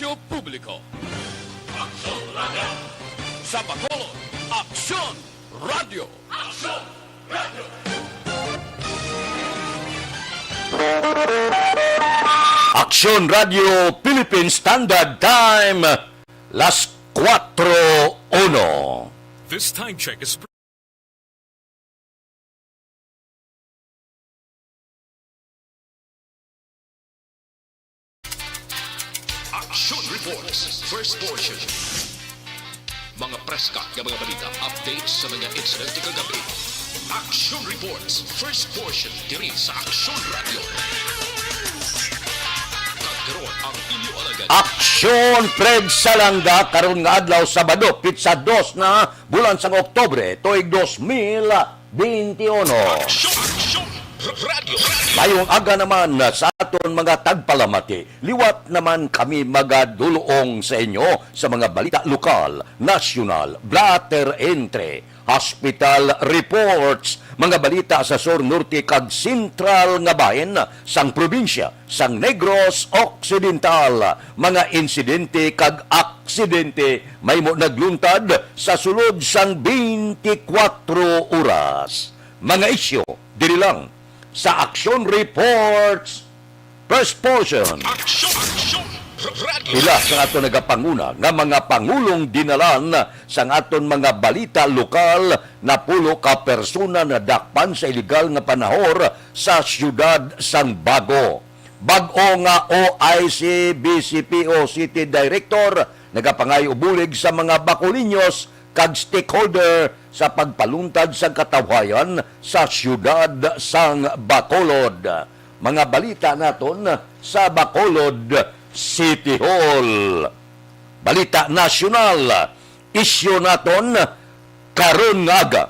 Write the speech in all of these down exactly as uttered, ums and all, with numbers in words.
Publiko. Sa Bacolod, Aksyon Radio. Aksyon Radio Philippine Standard Time, las kuwatro uno. This time check is Action Reports, first portion. Mga preska nga mga balita, updates sa mga insidente kagabi. Action Reports, first portion, diri sa Action Radio. Kag karon ang inyo alagad. Action Fred Salanga, karon nga adlaw, Sabado, pitsa dos na, bulan sang Oktubre, tuig dos mil beintiuno. Action, Action Radio. Mayong aga naman sa aton mga tagpalamati. Liwat naman kami magadulong sa inyo sa mga balita lokal, nasyonal, blatter entry, hospital reports, mga balita sa sur, norte, kag sentral nga bahin sang probinsya sang Negros Occidental, mga insidente kag aksidente mahimo nagluntad sa sulod sang twenty-four oras. Mga isyu diri lang sa Action Reports, first portion. Action, Action Radio. Pila sa aton nagapanguna nga mga pangulong dinalan sang aton mga balita lokal, napulo ka persona nadakpan sa iligal nga panahor sa siyudad sang Bago. Bag-o nga O I C B C P O City Director nagapangayo bulig sa mga Bacoleños kag stakeholder sa pagpaluntad sang katawhayan sa siyudad sang Bacolod. Mga balita naton sa Bacolod City Hall. Balita nasyonal, isyu naton karon nga aga.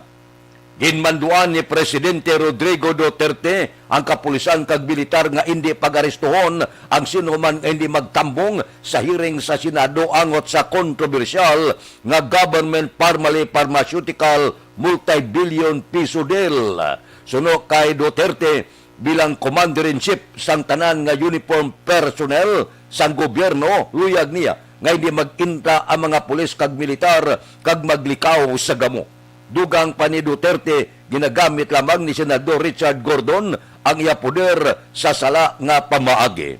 Ginmanduan ni Presidente Rodrigo Duterte ang kapulisan kag militar nga indi pag-arestuhon ang sino man nga hindi magtambong sa hearing sa Senado angot sa kontrobersyal nga Government Farmally Pharmaceutical Multibillion Piso Deal. Suno kay Duterte, bilang Commander-in-Chief sang tanan nga uniform personnel sang gobyerno, luyag niya nga hindi mag-inta ang mga pulis kag militar kag maglikaw sa gamo. Dugang pa ni Duterte, ginagamit lamang ni Senador Richard Gordon ang iya poder sa sala nga pamaagi.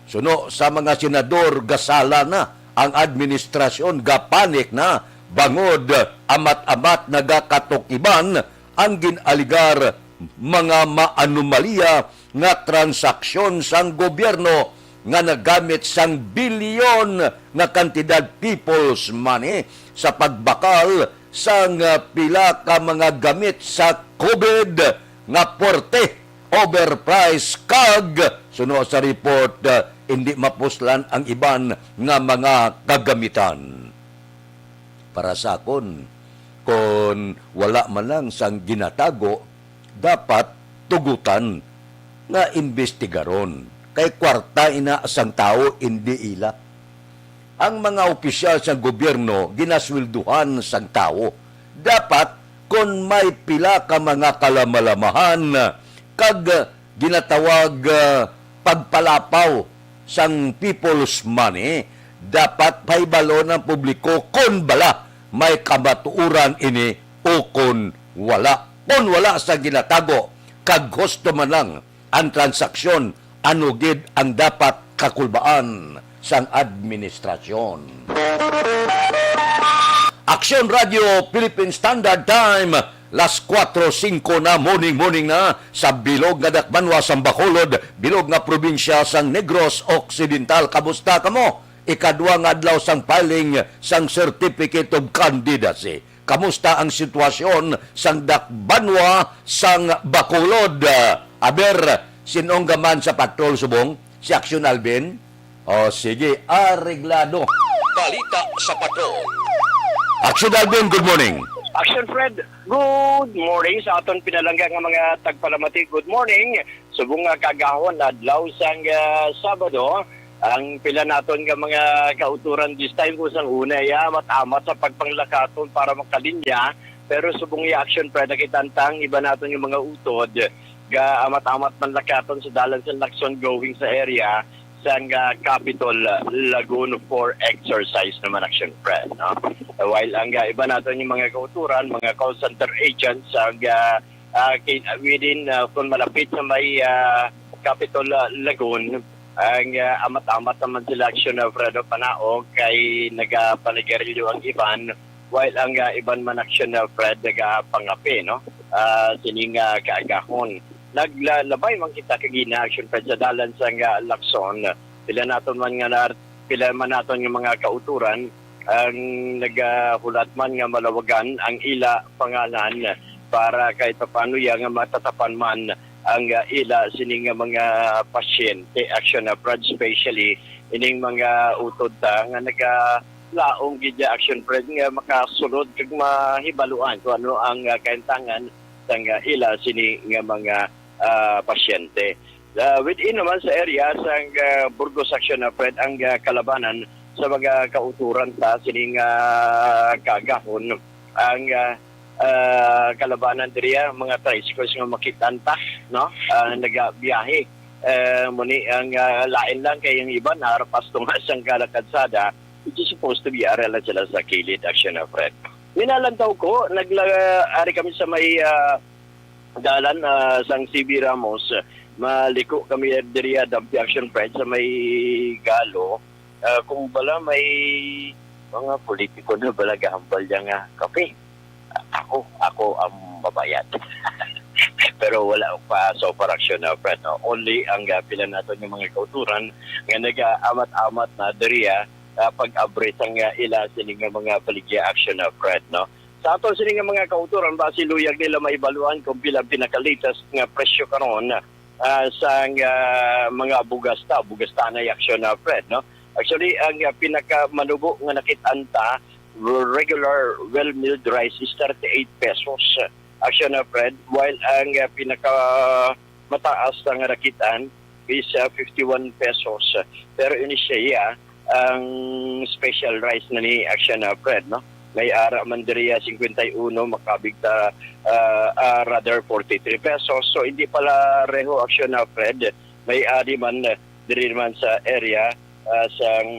Suno sa mga senador, gasala na ang administrasyon, gapanik na bangod amat-amat nagakatukiban ang gin-aligar mga maanomalya nga transaksyon sang gobyerno nga nagamit sang bilyon nga kantidad people's money sa pagbakal sang, ah, pila ka mga gamit sa COVID nga porte, overpriced, kag suno sa report, ah, hindi mapuslan ang iban nga mga kagamitan. Para sa akon, kon wala man lang sang ginatago, dapat tugutan nga imbestigaron, kay kwarta ina sang tawo, indi ila. Ang mga opisyal sang gobyerno ginasweldohan sang tawo. Dapat, kon may pila ka mga kalamalamahan kag ginatawag, ah, pagpalapaw sang people's money, dapat pahibalo ang publiko kon bala may kamatuoran ini o kon wala. Kon wala sa ginatago kag husto man lang ang transaksyon, ano gid ang dapat kakulbaan sang administrasyon? Aksyon Radio Philippine Standard Time, las kuwatro singko na, morning, morning na, sa bilog nga dakbanwa sang Bacolod, bilog nga probinsya sang Negros Occidental. Kamusta kamo? Ikadwa nga adlaw sang filing sang Certificate of Candidacy. Kamusta ang sitwasyon sang dakbanwa sang Bacolod? Aber, sinong gaman sa patrol subong? Si Action Alvin? O, sige, areglado. Balita sa patrol. Action Alvin, good morning. Action Fred, good morning sa aton pinalangga nga mga tagpalamati. Good morning. Subong nga kaagahon, adlaw sang, ah, Sabado, ang pila naton nga mga kautoran this time kung sang una, ya, amat-amat sa pagpanglakaton para makalinya. Pero subong ya, Action Fred, nakita ang iba naton nga mga utod, ga amat-amat man lakaton sa dalan sa Lacson going sa area. sang, ah, Capitol, ah, Lagoon for exercise naman, Action Fred, no? While ang, ah, iba naton yung mga kauturan, mga call center agents, ang, ah, ah, kin-, within, ah, kung malapit sa may, ah, Capitol, ah, Lagoon, ang, ah, amat-amat naman sila, Action, ah, Fred, o panaog kay nagapanigarilyo ang iban, while ang, ah, iban man, Action, ah, Fred, nagapangape, no? Ah, sining, ah, kaagahon. Naglabay man kita kagina, Action Fred, sa dalan sang, ah, Lacson. Pila naton man nga nar-, pila man naton nga mga kauturan ang nagahulat man nga malawagan ang ila pangalan para kahit papaano ya nga matatapan man ang, ah, ila sini nga mga pasyente, Action, ah, Fred, especially ining mga utod ta nga nagalaom gid ya, Action Fred, nga makasulod kag mahibaluan kung ano ang, ah, kaintangan sang, ah, ila sini nga mga, ah, pasyente. Ah, within naman sa area sang, ah, Burgos, Action, ah, Fred, ang, ah, kalabanan sa mga kauturan ta sining, ah, kaagahon, ang, ah, ah, kalabanan diri, ah, mga tricycles nga makit-an ta, no? Ah, nagabiyahe. Eh, muni ang, ah, lain lang kay ang iban narapas tunga sang kalakadsada, which is supposed to be ara lang sila sa kilid, Action, ah, Fred. Minalantaw ko, nagla-, ari kami sa may, ah, dalan, ah, sang C B Ramos. Maliko kami diri, ah, Dampi, Action Fred, sa may Galo. Ah, kung bala may mga politiko na bala gahambal niya nga kape, ako, ako ang mabayad. Pero wala pa so far, Action, ah, Fred, no? Only ang, ah, pila naton nga mga kauturan nga nagaamat-amat na diri, ah, ah, pag-abri sang, ah, ila sini nga mga baligya, Action, ah, Fred, no? Sa aton sini nga mga kauturan, basi luyag nila maibaluan kung pila ang pinaka-latest nga presyo karon, ah, sang, ah, mga bugas ta, bugas tanay, Action, ah, Fred, no? Actually, ang, ah, pinakamanubo nga nakit-an ta, regular well-milled rice is thirty-eight pesos, Action, ah, Fred, while ang, ah, pinaka mataas nga nakit-an is, ah, fifty-one pesos. Pero ini siya, iya, ang special rice na ni, Action, ah, Fred, no? May ara man diri, ah, cincuenta y uno, makabig ta, ah, ah, rather forty-three pesos. So, hindi pala reho, Action, ah, Fred. May ari man, ah, diri man sa area, ah, sang,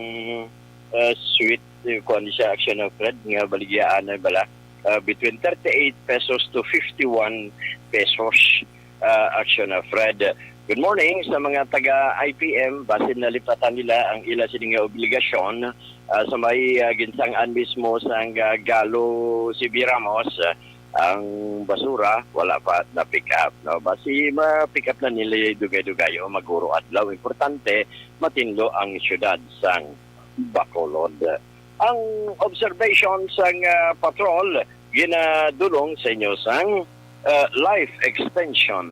ah, sweet, eh, kuwan siya, Action, ah, Fred, nga baligyaan na bala, ah, between thirty-eight pesos to fifty-one pesos, ah, Action, ah, Fred. Good morning sa mga taga I P M. Basin nalipatan nila ang ila sini nga obligasyon, ah, sa may, ah, ginsang-an mismo sang, ah, Galo C B Ramos, ah, ang basura wala pa na-pick up, no? Basi ma-pick up na nila dugay-dugay o maguro adlaw. Importante, matinlo ang siyudad sang Bacolod. Ang observation sang, ah, patrol ginadulong sa inyo sang, ah, life extension.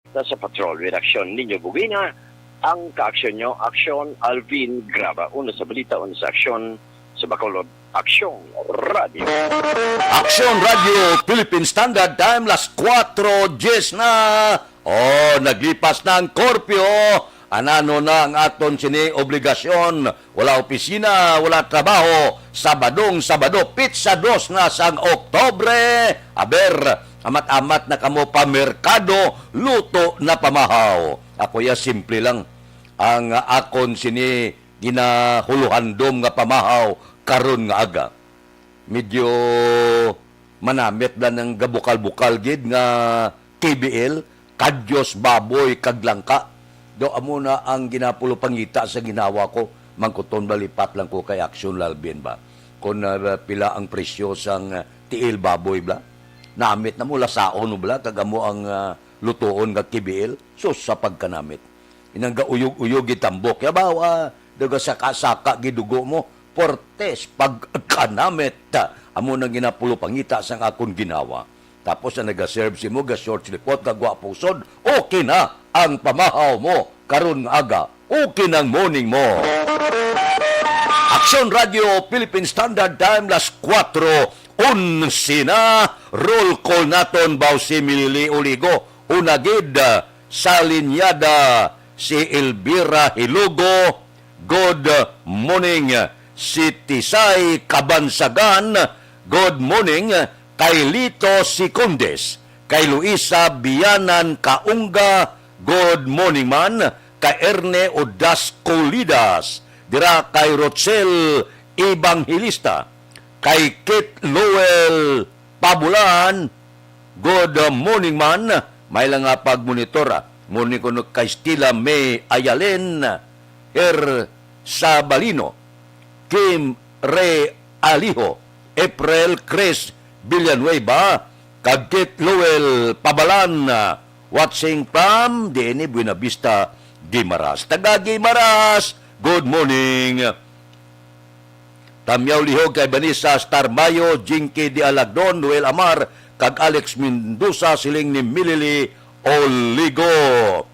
Sa, sa patrol with action ninyo bugina, ang kaaksyon nyo, aksyon, Alvin Graba. Una sa balita, una sa aksyon, sa Bacolod, Aksyon Radio. Aksyon Radio, Philippine Standard Time, las kuwatro diyes na. Oh, naglipas na ang korpyo. Anano na ang aton sini obligasyon? Wala opisina, wala trabaho. Sabadong Sabado, pitsa dos na sang Oktobre. Aber, amat-amat na kamo pa merkado, luto na pamahaw. Ako ya, simple lang ang akon sini ginahuluhandom nga pamahaw karon nga aga. Medyo manamit lang ang gabukal-bukal gid nga K B L, kadyos, baboy, kag langka. Do amo na ang ginapulopangita sa ginawa ko. Mangkuton ba lipat lang ko kay Aksyon Lalvin ba? Kung, ah, pila ang presyo sang, ah, tiil baboy bla? Namit na mo, lasaon mo bla, kag amo ang, ah, lutoon nga K B L? Sus, sa pagkanamit. Inang gauyog-uyog gid tambok. Yabaw, ah, daga saka-saka gidugo mo. Portes, pagkanamit. Amo nang ginapulupangita sang akon ginawa. Tapos ang nagaserve simo, ga-short lipot, kagwapo sod. Okay na ang pamahaw mo. Karon nga aga, okay nang morning mo. Aksyon Radio Philippine Standard Time, las kuwatro onse na. Roll call naton, baw si Milili Oligo. Una gid, ah, sa linyada si Elvira Hilugo. Good morning. Si Tisay Kabansagan. Good morning. Kay Lito Sicondes. Kay Luisa Bianan Kaungga. Good morning man. Kay Erne Odas Colidas. Dira kay Rochelle Evangelista. Kay Kit Lowell Pabulan. Good morning man. May lang nga pagmonitor, ah. Morning kuno kay Stella May Ayalen, Her Sabalino, Kim Re Alijo, April Chris Villanueva, kag Kit Lowell Pabalan, ah, watching from D N A Buena Vista, Guimaras. Taga Guimaras, good morning. Tamyaw lihog kay Vanessa Starmayo, Jinky de Alagdon, Noel Amar, kag Alex Mendoza, siling ni Milili Oligo.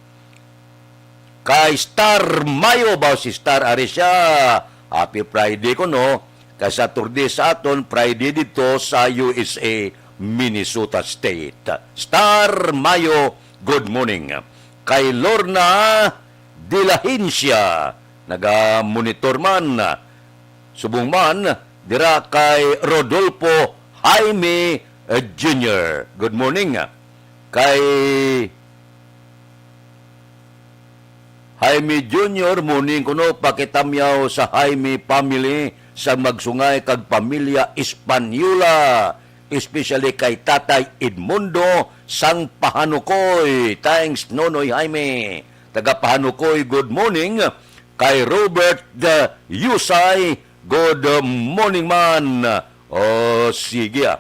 Kay Star Mayo ba si Star ari siya? Happy Friday ko, no? Kay Saturday sa aton, Friday dito sa U S A, Minnesota State. Star Mayo, good morning. Kay Lorna Dilahencia, naga-monitor man. Subong man, dira kay Rodolfo Jaime, eh, Junior. Good morning. Kay Jaime Junior, morning kuno, pakitamyaw sa Jaime family sa Magsungay kag pamilya Española, especially kay Tatay Edmundo sang Pahanukoy. Thanks, Nonoy Jaime. Taga Pahanukoy, good morning. Kay Robert, uh, Yusay, good morning man. O, sige, ah.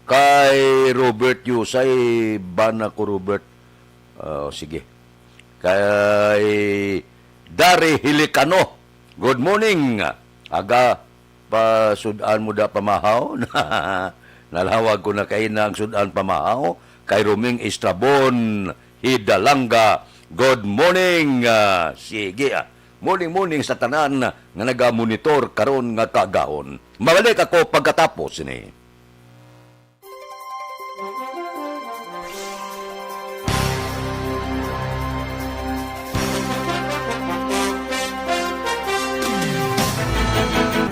Kay Robert Yusay, bana ko, Robert. O, sige. Kay Dari Hilicano, good morning. Aga, pasud-an mo da pamahaw? Nalawag ko na kay nang sud-an pamahaw. Kay Roming Estrabon Hidalanga, good morning. Ah, sige, ah. Morning, morning sa tanan nga naga-monitor karon nga kaagahon. Mabalik ako pagkatapos ni.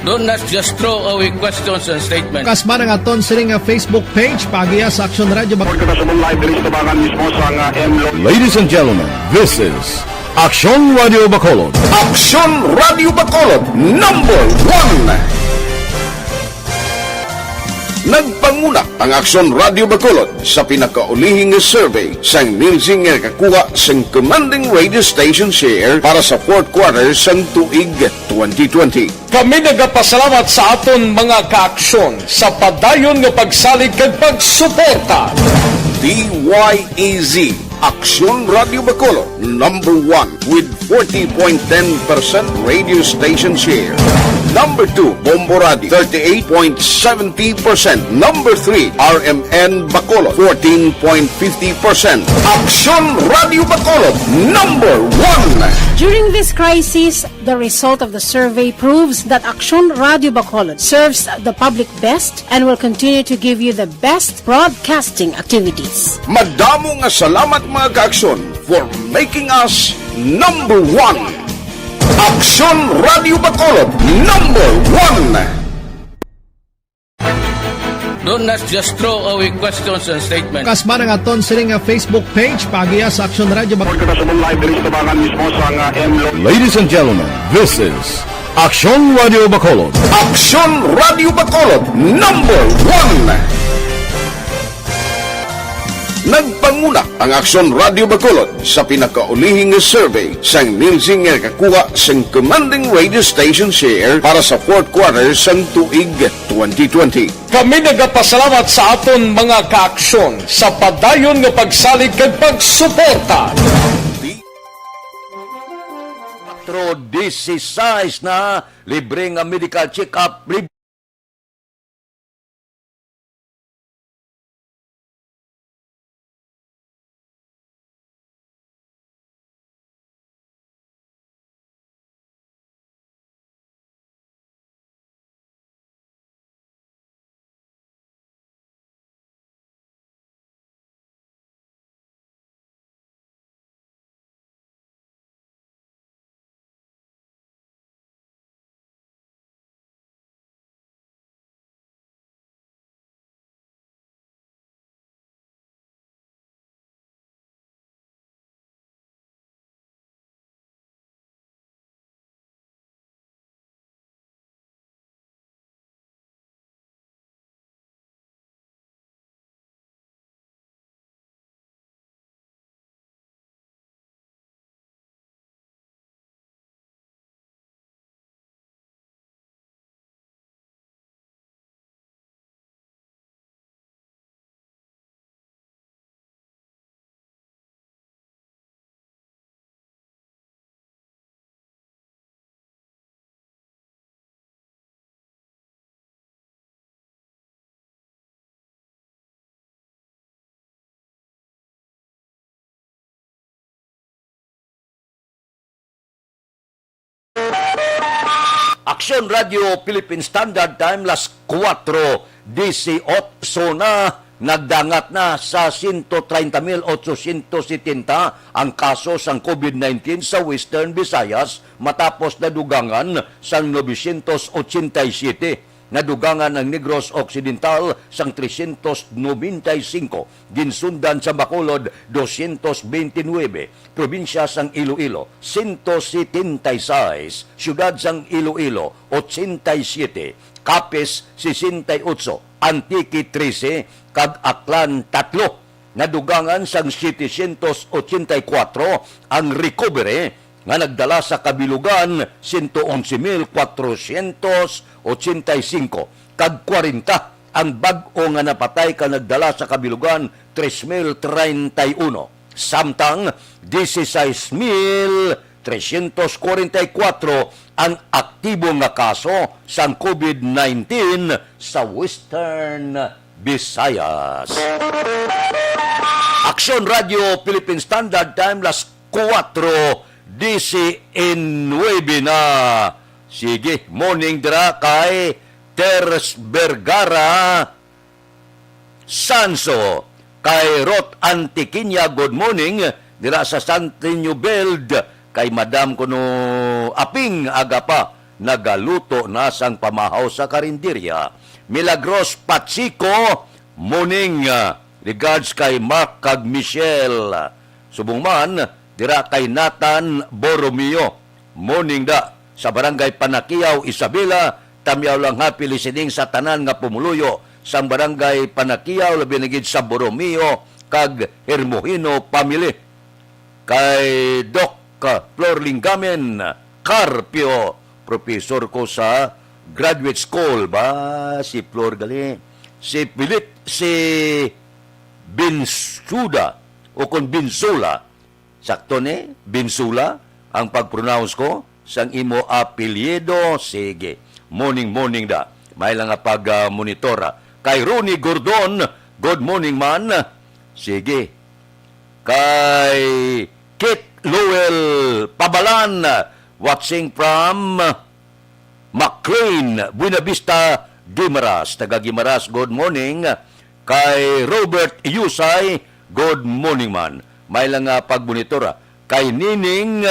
Don't, let's just throw away questions and statements. Kasman ang aton sini nga Facebook page, paagiha sa Aksyon Radio Bacolod. Report kita sa live diri sa tubangan mismo sa nga M Lo- Ladies and gentlemen, this is Aksyon Radio Bacolod. Aksyon Radio Bacolod, number one. Nagpanguna ang Aksyon Radio Bacolod sa pinakaulihing survey sang Nielsen nga nakakuha sang commanding radio station share para sa fourth quarter sang tuig twenty twenty. Kami nagapasalamat sa aton mga kaaksyon sa padayon nga pagsalig kag pagsuporta. D Y E Z, Aksyon Radio Bacolod, number one with forty point ten percent radio station share. Number two, Bombo Radio, thirty-eight point seventy percent. Number three, R M N Bacolod, fourteen point fifty percent. Aksyon Radio Bacolod, number one. During this crisis, the result of the survey proves that Aksyon Radio Bacolod serves the public best and will continue to give you the best broadcasting activities. Madamo nga salamat, mga kaaksyon, for making us number one. Aksyon Radio Bacolod, number one. Don't, let's just throw away questions and statements. Kasman ang aton sini nga Facebook page, paagiha sa Aksyon Radio Bacolod. Report kita sa live diri sa tubangan mismo sa nga M Lo- Ladies and gentlemen, this is Aksyon Radio Bacolod. Aksyon Radio Bacolod, number one. Nagpanguna ang Aksyon Radio Bacolod sa pinakaulihing nga survey sang Nielsen nga nakakuha sang commanding radio station share para sa fourth quarter sang tuig twenty twenty. Kami nagapasalamat sa aton mga kaaksyon sa padayon nga pagsalig kag pagsuporta. Patro dieciséis na libre nga medical check-up. Aksyon Radio Philippine Standard Time, las kuwatro disiotso na, nagdangat na sa sento treinta mil ochocientos setenta ang kaso sang covid nineteen sa Western Visayas, matapos nadugangan sang novecientos ochenta y siete. Nadugangan ang Negros Occidental sang trescientos noventa y cinco, ginsundan sa Bacolod, doscientos veintinuebe, probinsya sang Iloilo, sento setenta y seis, siyudad sang Iloilo, ochenta y siete, Capiz, sesenta y ocho, Antique, trese, kag Aklan, tatlo. Nadugangan sang setecientos ochenta y kuwatro ang recovery, nga nagdala sa kabilugan sento onse mil kwatrocientos ochenta y cinco, kag kwarenta ang bag-o nga napatay, kag nagdala sa kabilugan tres mil treinta y uno. Samtang dieciséis mil trescientos cuarenta y cuatro ang aktibo nga kaso sang covid nineteen sa Western Visayas. Aksyon Radio Philippine Standard Time, las kuwatro disinuebe na. Sige, morning dira kay Ters Vergara Sanso, kay Rot Antiquiña, good morning. Dira sa Santiño Build, kay Madam kuno Aping Agapa, nagaluto na sang pamahaw sa karinderya. Milagros Pachico, morning. Ah, regards kay Mark kag Michelle. Subong man, dira kay Nathan Borromeo. Morning da. Sa Barangay Panakiaw, Isabela, tamyaw lang, happy listening sa tanan nga pumuluyo sang Barangay Panakiaw, labi na gid sa Borromeo kag Hermohino family. Kay Doc, ah, Flor Linggamen Carpio, professor ko sa graduate school ba, si Flor gali. Si Pilit, si Binsuda, o kon Binsula, sakto ni, Binsula ang pag-pronounce ko sang imo apelyido. Sige. Morning, morning da. May lang nga pag, ah, monitora. Kay Ronnie Gordon, good morning man. Sige. Kay Kit Lowell Pabalan, watching from McLean, Buenavista, Guimaras. Taga Guimaras, good morning. Kay Robert Yusay, good morning man. May lang nga pagmonitor, ah. Kay Nining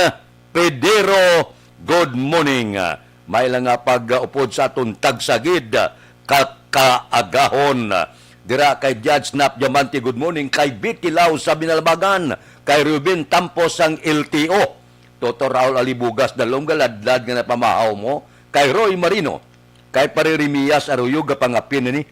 Pedero, good morning. May lang nga pag-upod sa aton tagsagid, ah, kakaagahon. Dira kay Judge Nap Diamante, good morning. Kay Vicky Lau sa Binalbagan, kay Ruben Tampos sang L T O. Toto Raul Alibugas, dalom galadlad nga napamahaw mo. Kay Roy Marino, kay Pare Remias Arroyo, gapangapin ni.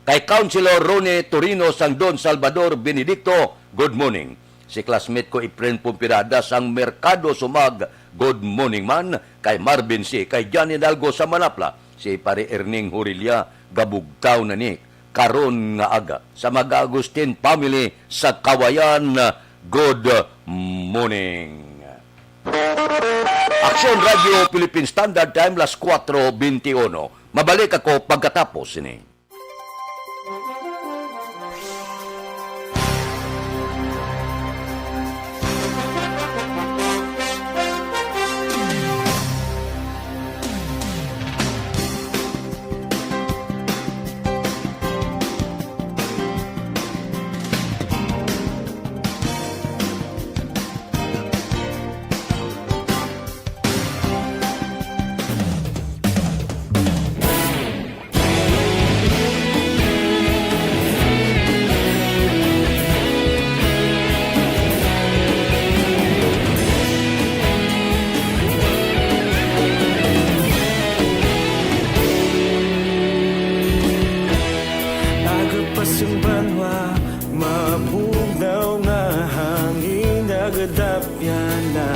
Kay Councilor Ronnie Torino sang Don Salvador Benedicto, good morning. Si classmate ko Efren Pompirada sang Merkado Sumag, good morning man. Kay Marvin C, kay Johnny Dalgo sa Manapla, si Pare Erning Horilia, gabugtaw na ni karon nga aga. Sa mga Agustin family sa Kawayan, good morning. Aksyon Radio Philippine Standard Time, las kuwatro benti uno. Mabalik ako pagkatapos sini. Aga pa sang banwa, mabugnaw nga hangin, nagadapyan na.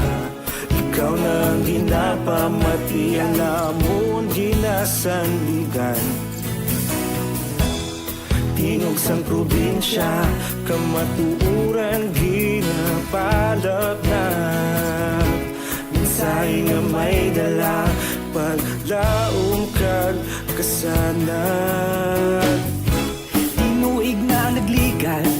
Ikaw na ang ginapamati, ang amon ginasandigan. Tingog sang probinsya, kamatuoran ginapalapnap. Mensahe nga may dala, paglaom kag kasanag. Tinuig na nagligan,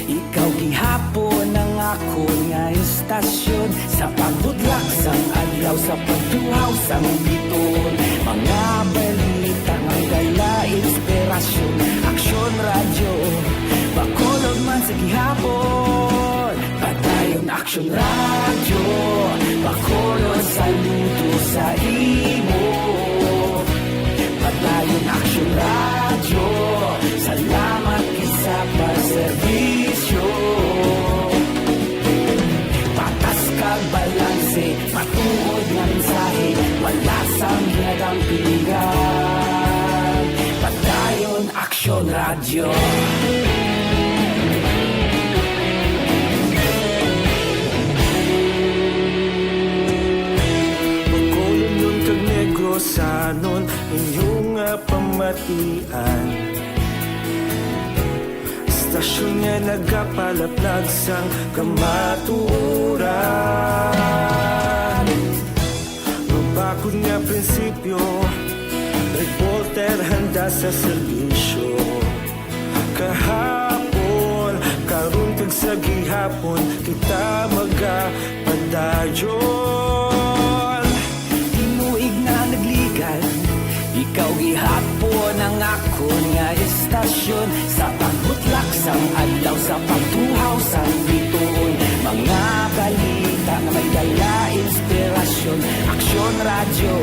ikaw gihapon ang akon nga estasyon. Sa pagbudlak sang adlaw, sa pagtuhaw sang biton, mga balita nga dala inspirasyon. Aksyon Radyo, Bacolod man sa gihapon. Padayon Aksyon Radyo, Bacolod, saludo sa imo. Padayon Aksyon Radyo, salamat gid sa pagserbisyo. Patas kag balanse, matuod nga mensahe, wala sang ginadampigan. Padayon Aksyon Radyo. Bacolodnon kag Negrosanon, inyo nga pamatian. Estasyon nga nagapalaplag sang kamatuoran. Mabakod nga prinsipyo, reporter handa sa serbisyo. Kahapon, karon kag sa gihapon, kita magapadayon. Tinuig na nagligan, ikaw gihapon ang akon nga estasyon. Sa pagbutlak sang adlaw, sa pagtuhaw sang bituon, mga balita nga may dala inspirasyon. Aksyon Radyo,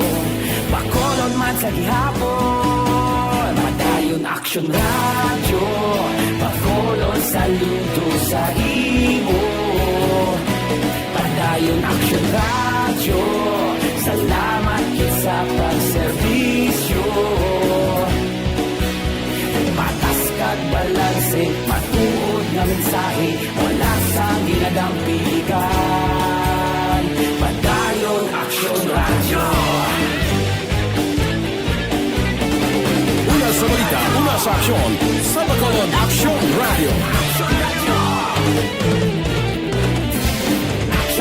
Bacolod man sa gihapon. Padayon Aksyon Radyo, Bacolod, saludo sa imo. Padayon Aksyon Radyo, salamat gid sa pagserbisyo. Patas kag balanse, matuod nga mensahe, wala sang ginadampigan. Padayon Aksyon Radyo. Una sa balita, una sa aksyon, sa Bacolod Aksyon Radyo.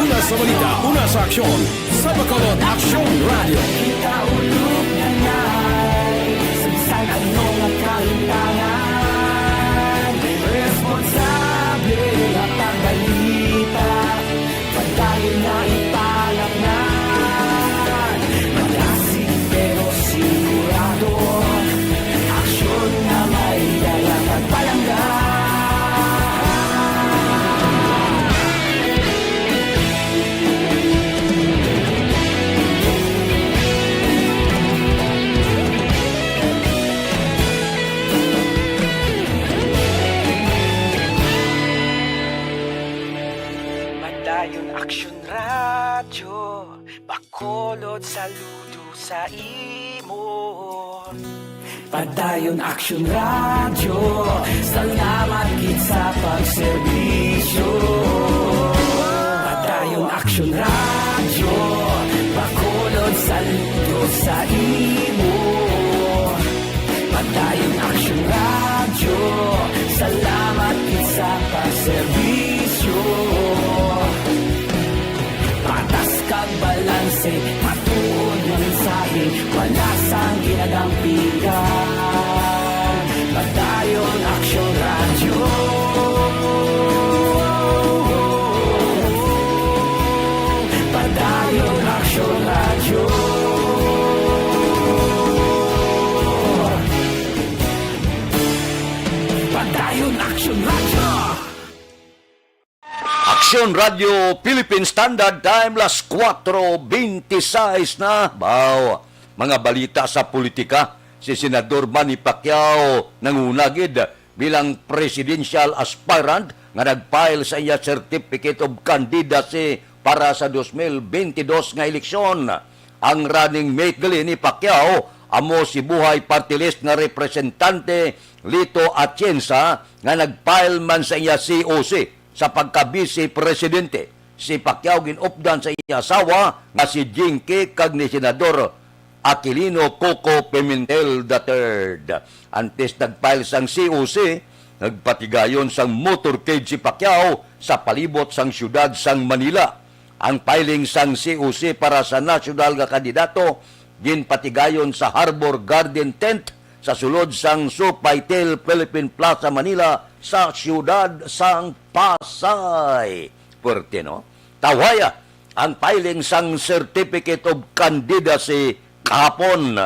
Una sa balita, una sa aksyon, sa Bacolod Aksyon Radyo. Kita ulog na ngay, sa bisan ano nga kahimtangan, responsable nga pagbalita. Padayon na ipalapnan, malasig pero sigurado. Aksyon nga may dala kag palangga. Padayon Aksyon Radyo, Bacolod, saludo sa imo. Padayon Aksyon Radyo, salamat gid sa pagserbisyo. Padayon Aksyon Radyo, bakulod saludo sa imo. Padayon Aksyon Radyo, salamat gid sa pagserbisyo. Patas kag balanse, matuod nga mensahe, wala sang ginadampigan. Padayon Aksyon Radyo. Padayon Aksyon Radyo. Padayon Aksyon Radyo. Aksyon Radio Philippine Standard Time, las kuwatro bente sais na. Baw, mga balita sa politika. Si Senador Manny Pacquiao nanguna gid bilang presidential aspirant nga nag-file sa iya Certificate of Candidacy para sa dos mil bentidós nga eleksyon. Ang running mate gali ni Pacquiao amo si buhay party list nga Representante Lito Atienza nga nag-file man sa iya C O C sa pagka-Vice Presidente. Si Pacquiao gin-updan sa iya asawa nga si Jinky kag ni Senador Aquilino Coco Pimentel the third. Antes nag-file sang C O C, nagpatigayon sang motorcade si Pacquiao sa palibot sang siyudad sang Manila. Ang filing sang C O C para sa nasyonal nga kandidato ginpatigayon sa Harbor Garden Tent sa sulod sang Sofitel Philippine Plaza, Manila, sa siyudad sang Pasay. Puwerte, no? Tawhaya ang filing sang Certificate of Candidacy kahapon.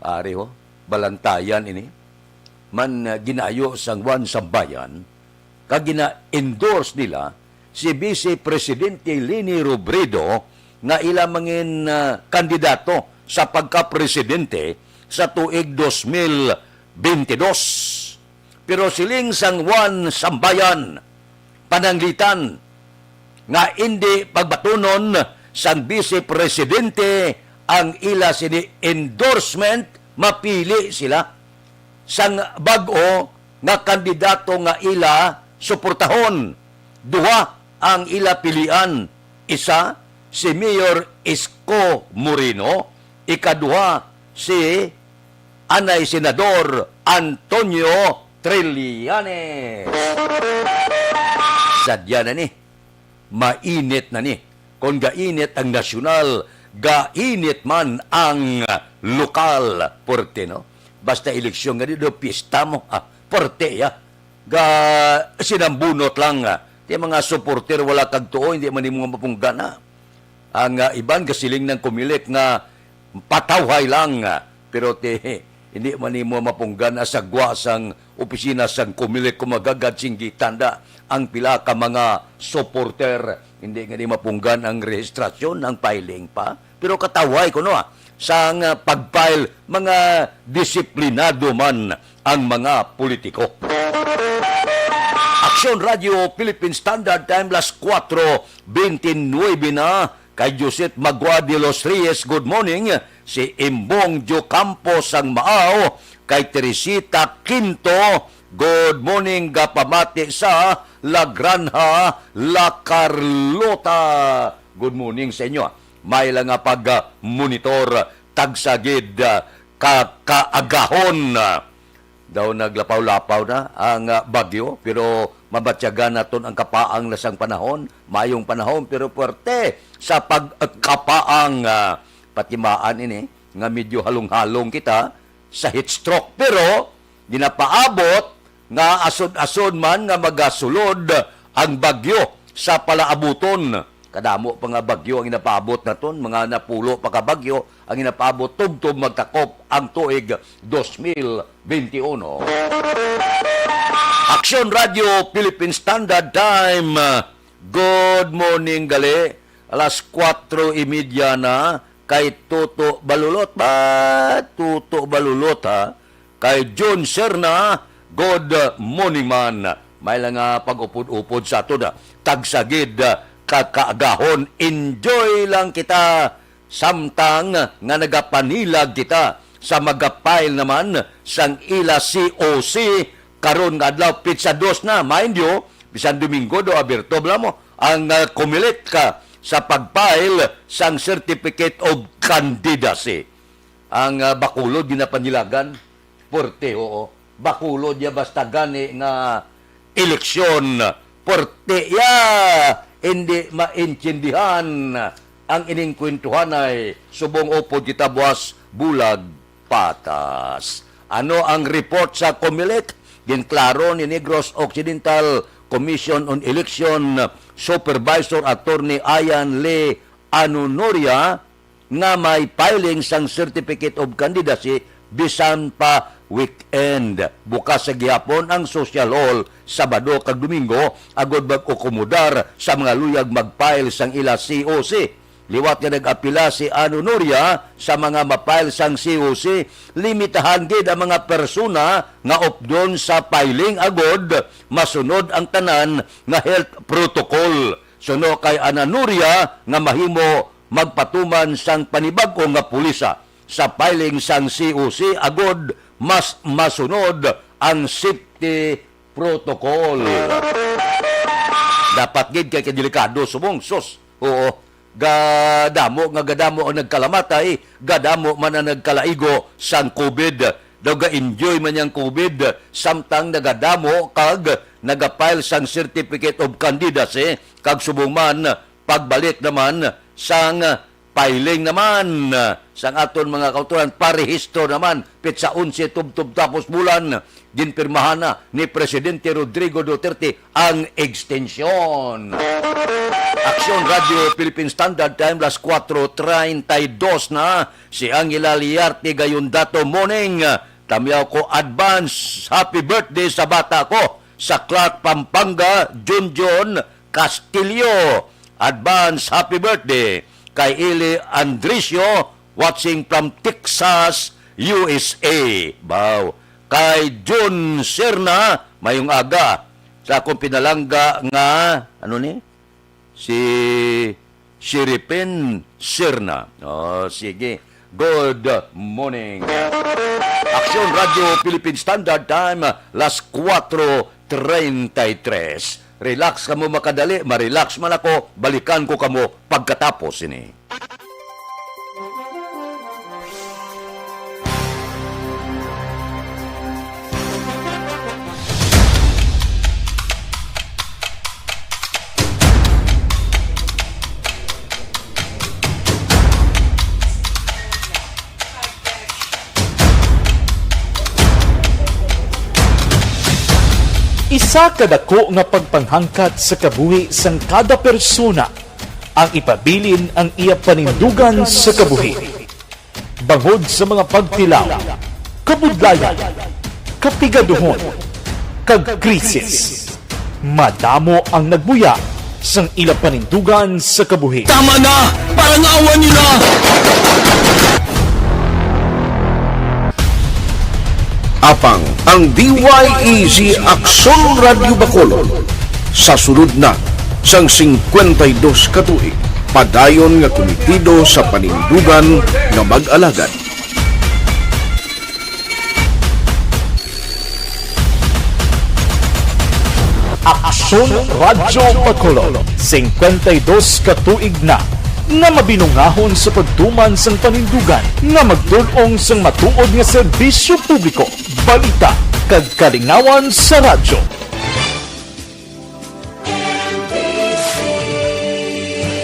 Ari ho, balantayan ini. Man, ah, ginayo sang One Sambayan, kag gina-endorse nila si Vice Presidente Leni Robredo nga ila mangin, ah, kandidato sa pagkapresidente sa tuig dos mil bentidós. Pero siling sang One Sambayan, pananglitan nga indi pagbatunon sang Vice Presidente ang ila sini endorsement, mapili sila sang bag-o nga kandidato nga ila suportahon. Duha ang ila pilian. Isa, si Mayor Isko Moreno. Ikaduha, si anay Senador Antonio Trillanes. Sadya na ni, mainit na ni. Kon gainit ang nasyonal, gainit man ang lokal. Puwerte, no? Basta eleksyon nga di do pista mo, ah, puwerte, ya. Ga sinambunot lang, ah. Ti mga supporter, wala kag tuo, hindi man nimo mapunggana. Ang, ah, iban gasiling ng Comelec nga patawhay lang, ah, pero ti, hindi man nimo mapunggana sa gwa sang opisina sang Comelec kung magagad singgitan da ang pila ka mga supporter. Hindi nga ni mapunggan ang rehistrasyon, ang filing pa. Pero katawhay ko, no, ah, sang, ah, pag-file, mga disiplinado man ang mga politiko. Aksyon Radio Philippine Standard Time, las kuwatro bente nuebe na. Kay Josette Magua de los Reyes, good morning. Si Imbong Diocampo sang Maao, kay Teresita Quinto, good morning, gapamati sa La Granja, La Carlota. Good morning sa inyo. May lang nga pag-monitor, tagsa gid, ah, ka kaagahon. Daw naglapaw-lapaw na ang, ah, bagyo, pero mabatyagan naton ang kapaang na sang panahon. Mayong panahon, pero puwerte sa pagkapaang, ah, patimaan ini nga medyo halong-halong kita sa heat stroke. Pero ginapaabot nga asod-asod man nga magasulod ang bagyo sa palaabuton. Kadamo pa nga bagyo ang ginapaabot naton, mga napulo pa ka bagyo ang ginapaabot tubtob magtakop ang tuig dos mil bente uno. Aksyon Radio Philippine Standard Time. Good morning gali. Alas kuwatro y media na kay Toto Balulot. Ba, Toto Balulot, ha? Kay Jun Serna, good morning man. May lang nga pag-upod-upod sa aton, ah. Tagsa gid, ah, ka kaagahon. Enjoy lang kita samtang nga nagapanilag kita sa magapile naman sang ila C O C karon nga adlaw, pitsa dos na, mind you, bisan Domingo do abierto bala mo ang, ah, Comelec ka sa pagpile sang Certificate of Candidacy. Ang, ah, Bacolod ginapanilagan, porte, oo. Bacolod ya basta gani nga eleksyon, porte ya hindi maintindihan ang ining kwentuhanay. Subong upod kita buas bulag patas. Ano ang report sa Comelec? Ginklaro ni Negros Occidental Commission on Election Supervisor Attorney Ian Lee Anunoria nga may filing sang Certificate of Candidacy bisan pa weekend. Bukas sa gihapon ang social hall Sabado kag Domingo agod mag-akomodar sa mga luyag mag-file sang ila C O C. Liwat nga nag-apila si Ano Noria sa mga ma-file sang C O C, limitahan gid ang mga persona nga updon sa filing agod masunod ang tanan nga health protocol. Suno kay Ana Noria nga mahimo magpatuman sang panibag-o nga pulisa sa filing sang C O C agod mas masunod ang safety protocol. Dapat gid kay kadelikado subong, sus. Oo. Gadamo nga gadamo ang nagkalamatay, gadamo man ang nagkalaigo sang COVID. Daw ga-enjoy man yang COVID, samtang nagadamo kag nagapile sang Certificate of Candidacy, kag subong man, pagbalik naman sang filing naman, ah, sang aton mga kautoran, parehistro naman, petsa onse tubtob tapos bulan, ginpirmahan na ni Presidente Rodrigo Duterte ang extension. Aksyon Radio Philippine Standard Time, las kuwatro treinta y dos na. Si Angela Liarte Gayondato, morning. Tamyaw ko advance happy birthday sa bata ko, sa Clark, Pampanga, Junjun Castillo. Advance happy birthday kay Eli Andricio, watching from Texas, U S A. Baw. Kay Jun Serna, mayong aga. Sa akong pinalangga nga, ano ni? Si Shiripin Serna. Oh, sige. Good morning. Aksyon Radio Philippine Standard Time, las kuwatro treinta y tres. Relax kamo makadali, ma-relax man ako, balikan ko kamo pagkatapos ini. Isa ka dako nga pagpanghangkat sa kabuhi sang kada persona ang ipabilin ang iya panindugan sa kabuhi. Bangod sa mga pagtilaw, kabudlayan, kapigaduhon, kag krisis, madamo ang nagbuya sang ila panindugan sa kabuhi. Tama na! Parangawan niyo na! Apang ang D Y E G Aksyon Radyo Bacolod sa sulod na sang singkwenta y dos ka tuig, padayon nga kumitido sa panindugan nga mag-alagad. Aksyon Radyo Bacolod, singkwenta y dos ka tuig na nga mabinungahon sa pagtuman sang panindugan nga magtul-ong sang matuod nga serbisyo publiko, balita, kag kalingawan sa radyo.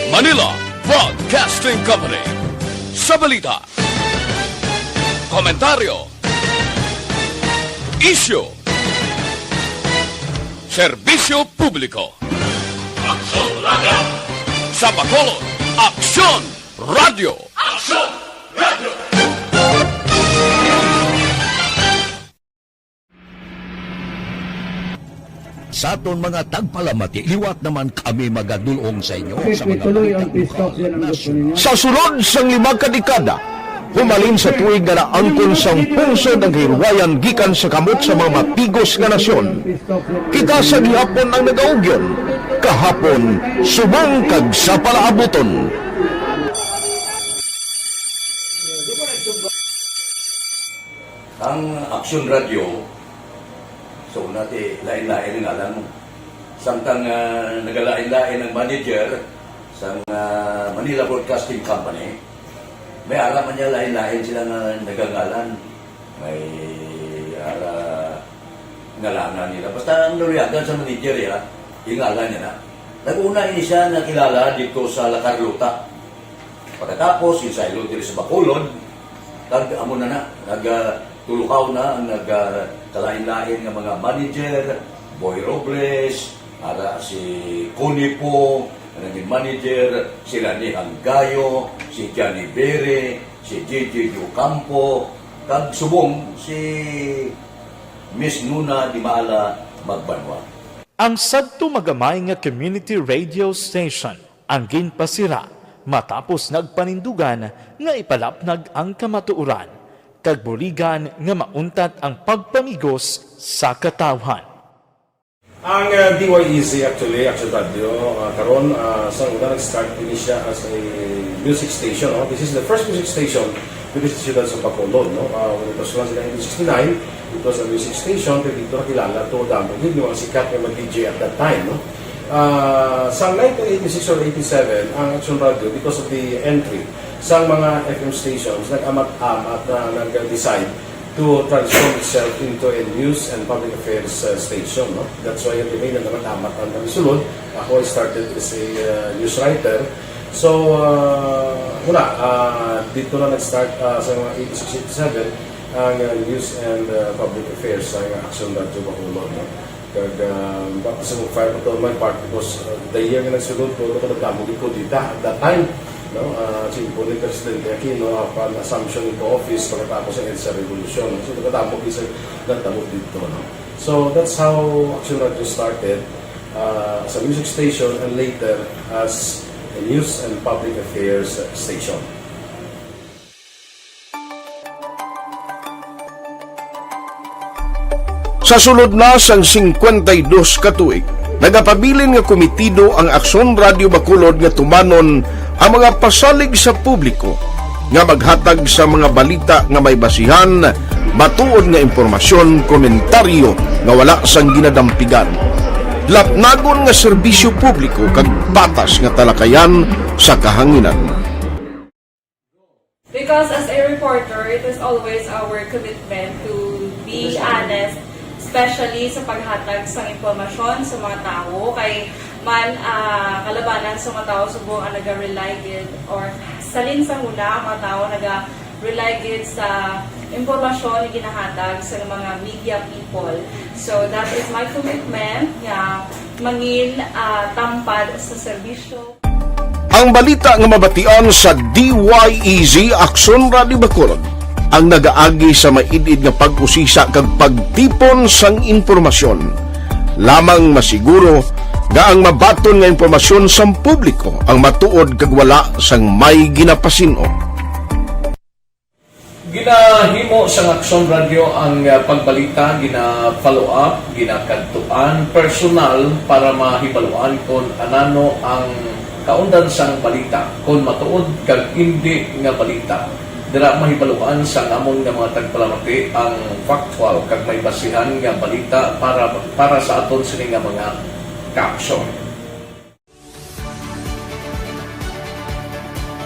Manila Broadcasting Company. Sa balita, komentaryo, isyu, serbisyo publiko. Aksyon Radyo. Sa Bacolod, Aksyon Radyo. Aksyon Radyo. Sa aton mga tagpalamati, liwat naman kami magadul-ong sa inyo sa mga balita lokal, nasyonal. Sa sulod sang lima ka dekada, humalin sa tuig nga naangkon sang pungsod ang kahilwayan gikan sa kamot sa mga mapigos nga nasyon, kita sa gihapon ang nagaugyon, kahapon, subong kag sa palaabuton. Ang Action Radio, so, nati, lain-lain ang ngalan mo. Samtang, ah, nagalain-lain ang manager sa, ah, Manila Broadcasting Company, may ara man niya lain-lain sila nga nagangalan. May ara ngalanan nila. Basta ang naluyagan sa manager, ya, yung ngalan niya na. Nag-una ini siya nakilala dito sa La Carlota. Pagkatapos, yung saylo diri sa Bacolod, kag amo na na, nag, ah, tulukaw na ang nag, ah, kalain-lain nga mga manager, Boy Robles, ara si Connie Po, nga naging manager, si Rani Hanggayo, si Johnny Bere, si J J Ocampo, kag subong si Miss Nuna Dimala Magbanwa. Ang sadto magamay nga community radio station ang ginpasira matapos nagpanindugan nga ipalapnag ang kamatuoran kag buligan nga mauntat ang pagpamigos sa katawhan. Ang, uh, D Y E Z actually, Action Radio, uh, karon, uh, sa una nag-start din siya as a music station, no? This is the first music station dito sa siyudad sa Bacolod, no? Uh, when it was launched in nineteen sixty-nine, it was a music station, pero dito nakilala to, damo gid yung mga sikat nga mga D J at that time, no? Uh, sa nineteen eighty-six or eighty-seven, ang Action Radio, because of the entry sa mga F M stations, nag-amat-amat na nag-decide to transform itself into a news and public affairs, uh, station, no? That's why yung naman amat ang kami sulod. Ako, I started as a, uh, news writer. So, uh, wala, uh, dito na nag-start, uh, sa mga eighty-six, eighty-seven, ang, uh, news and, uh, public affairs sa Action Radio Bacolod, no? Kag, ah, baka sa mag-file ko to on my part because, ah, the year nga nagsulod ko, ano ko nagdamo gid ko dita at that time, no? Ah, si Impo ni Presidente Aquino, apan assumption into office pagkatapos sa EDSA Revolution. So, nagdamo gid sa nagdamo dito, no? So, that's how Action Radio started, ah, as a music station and later as a news and public affairs station. Sa sulod na sang singkwenta y dos ka tuig, nagapabilin nga komitido ang Aksyon Radio Bacolod nga tumanon ang mga pasalig sa publiko nga maghatag sa mga balita nga may basihan, matuod nga impormasyon, komentaryo nga wala sang ginadampigan, lapnagon nga serbisyo publiko kag patas nga talakayan sa kahanginan. Because as a reporter, it is always our commitment to be honest, especially sa paghatag sang impormasyon sa mga tawo. Kay man, ah, kalabanan sa mga tawo subong ang naga-rely gid, or salin sa huna ang mga tawo naga-rely gid sa impormasyon nga ginahatag sa mga media people. So that is my commitment nga mangin, ah, tampad sa serbisyo. Ang balita nga mabatian sa D Y E Z Aksyon Radio Bacolod ang nagaagi sa maid-id nga pag-usisa kag pagtipon sang impormasyon. Lamang masiguro nga ang mabaton nga impormasyon sang publiko ang matuod kag wala sang may ginapasin-o. Ginahimo sang Aksyon Radio ang, ah, pagbalita, gina-follow up, ginakadtuan personal para mahibaluan kon anano ang kaundan sang balita, kon matuod kag indi nga balita. Dira mahibaluan sang amon nga mga tagpalamati ang factual kag may basihan nga balita para, para sa aton sini nga mga kaaksyon.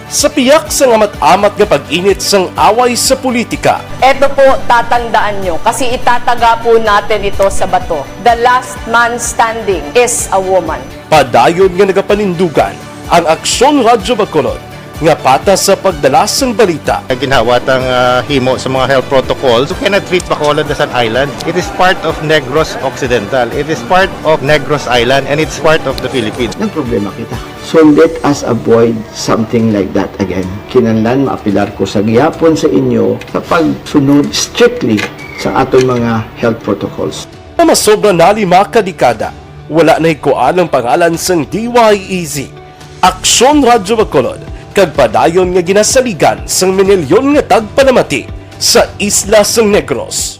Sa piyak sang amat-amat nga pag-init sang away sa politika, Eto po, tatandaan nyo, kasi itataga po natin ito sa bato. The last man standing is a woman. Padayon nga nagapanindugan ang Aksyon Radyo Bacolod nga patas sa pagdala sang balita. Ginhawa tang, ah, himo sa mga health protocols. You cannot treat Bacolod as an island. It is part of Negros Occidental. It is part of Negros Island, and it's part of the Philippines. Nagproblema kita. So let us avoid something like that again. Kinahanglan maapelar ko sa gihapon sa inyo sa pagsunod strictly sa aton mga health protocols. Nga masobra na lima ka dekada, wala nahikuan ang pangalan sang D Y E Z, Aksyon Radyo Bacolod, kag padayon nga ginasaligan sang minilyon nga tagpalamati sa isla sang Negros.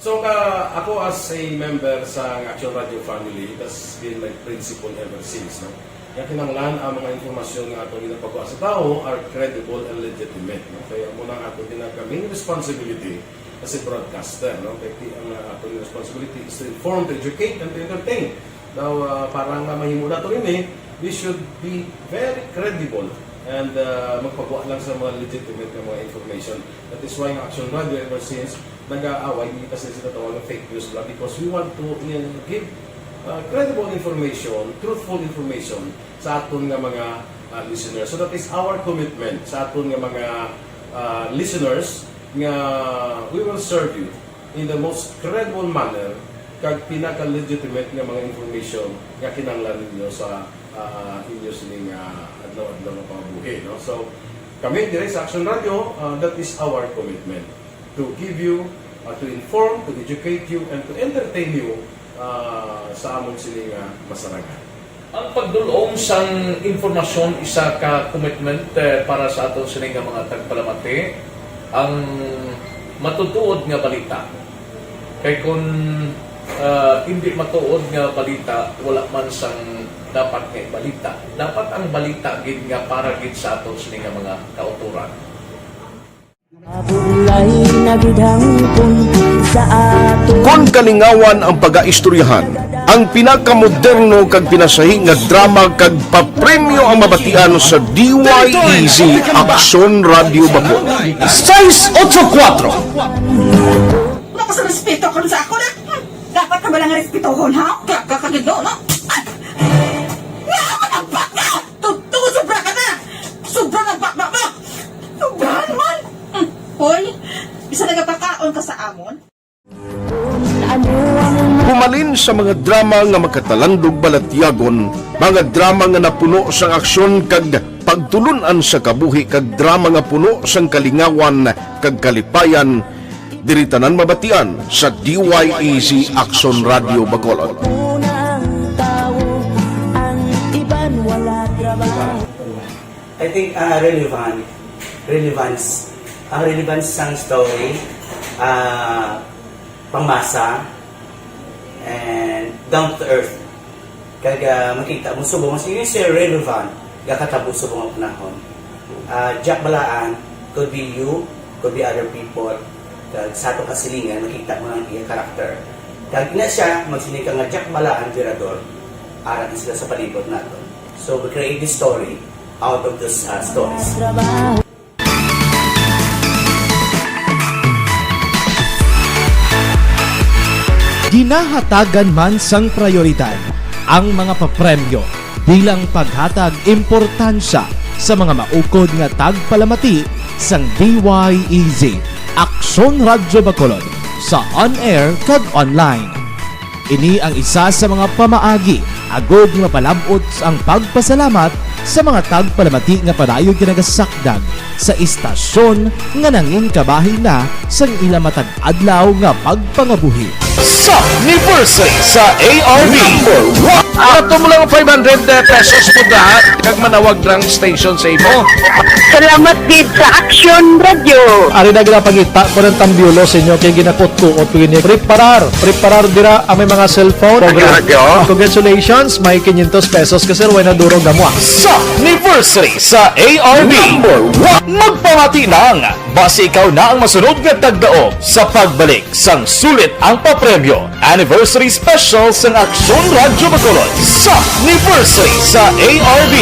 So, ka, ako as a member sa Action Radio family, that's been my principle ever since, no? Nga kinahanglan ang mga impormasyon nga ato ginapagawa sa tawo are credible and legitimate, no? Kaya amo na ang ato ginag-, main responsibility As a broadcaster, no? Kay ti-, ang, uh, aton responsibility is to inform, to educate, and to entertain. Now, uh, para nga mahimo nato ini, we should be very credible and, uh, magpagwa lang sa mga legitimate nga mga information. That is why ang Action Radio ever since nag-aaway, hindi kasi sila tawag ng fake news lang because we want to, uh, give, uh, credible information, truthful information sa aton nga mga, uh, listeners. So that is our commitment sa aton nga mga, uh, listeners nga we will serve you in the most credible manner kag pinaka-legitimate nga mga information nga kinahanglan ninyo sa, ah, inyo sining, ah, adlaw-adlaw nga pangabuhi, no? So, kami dire sa Action Radio, ah, that is our commitment to give you, ah, to inform, to educate you, and to entertain you, ah, sa amon sini nga masarangan. Ang pagdul-ong sang impormasyon isa ka commitment, eh, para sa aton sini nga mga tagpalamati. Ang matutuod nga balita. Kay kun, ah, hindi matuod nga balita, wala man sang dapat nga ibalita. Dapat ang balita gid nga para gid sa aton sini nga mga kautoran. Mabulay na gid hangpon sa aton. Kon kalingawan ang pagaistoryahan, ang pinakamoderno kag pinasahi nga drama kag papremyo ang mabatian sa D Y E Z Aksyon Radyo Bacolod. Seis ocho kuatro. Wala ka sa respeto karon sa ako na. Hmm, dapat ka ba lang respetohon, ha? Kaka ka gid, no? Ay! Nga, matagpak ka! Tungod sobra ka na! Sobra na baba mo! Sobrahan man! Hmm. Hoy, bisa nagapakaon ka sa amon? Humalin sa mga drama nga makatalandog balatyagon, mga drama nga napuno sang aksyon kag pagtulun-an sa kabuhi, kag drama nga puno sang kalingawan kag kalipayan, diri tanan mabatian sa D Y E Z Aksyon Radyo Bacolod. Unang tawo, ang iban wala trabaho. I think, ah, relevant. Relevance. Ang relevance sang story, ah, pangmasa, and down to earth. Kag, ah, makita mo subong, mas yun siya relevant, gakatabo subong ang panahon. Ah, Jack Balaan, could be you, could be other people. Kag sa atong kasilingan, makita mo ang iya character. Kag ina siya, magsiling ka nga Jack Balaan, Virador, ara na sila sa palibot naton. So, we create this story out of those, ah, stories. Ginahatagan man sang prayoridad ang mga papremyo bilang paghatag importansya sa mga maukod nga tagpalamati sang D Y E Z, Aksyon Radyo Bacolod, sa on-air kag online. Ini ang isa sa mga pamaagi agod nga mapalab-ot ang pagpasalamat sa mga tagpalamati nga padayon nga nagasakdag sa istasyon nga nangin kabahin na sang ila matag adlaw nga pagpangabuhi. Sa anniversary sa A R B. Number one. Ato mo lang five hundred pesos mo da, kag manawag lang station sa imo. Salamat gid sa Action Radio. Ari na ginapangita ko ng tambiulo sa inyo kay ginakutkuot ko ini. Preparar, preparar dira ang may mga cellphone. Action Radio. Congratulations, may quinientos pesos ka, sir. Way na durog na mo, ah. Sa anniversary sa A R B. Number one. Magpamati lang. Basi ikaw na ang masunod nga tagdaog sa pagbalik sang sulit ang papremyo. Anniversary Special sang Aksyon Radyo Bacolod sa anniversary sa A R B.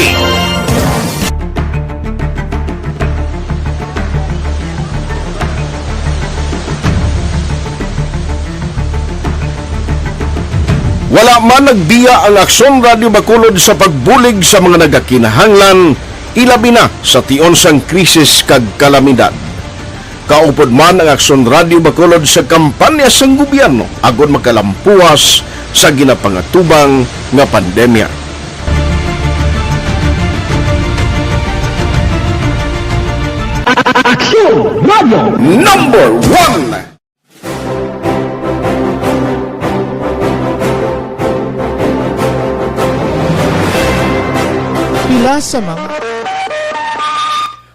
Wala man nagbiya ang Aksyon Radyo Bacolod sa pagbulig sa mga nagakinahanglan, ilabi na sa tion sang krisis kag kalamidad. Kaupod man ang Aksyon Radyo Bacolod sa kampanya sang gobyerno agod makalampuas sa ginapangatubang nga pandemya. Aksyon Radyo Number One. Pila sa mga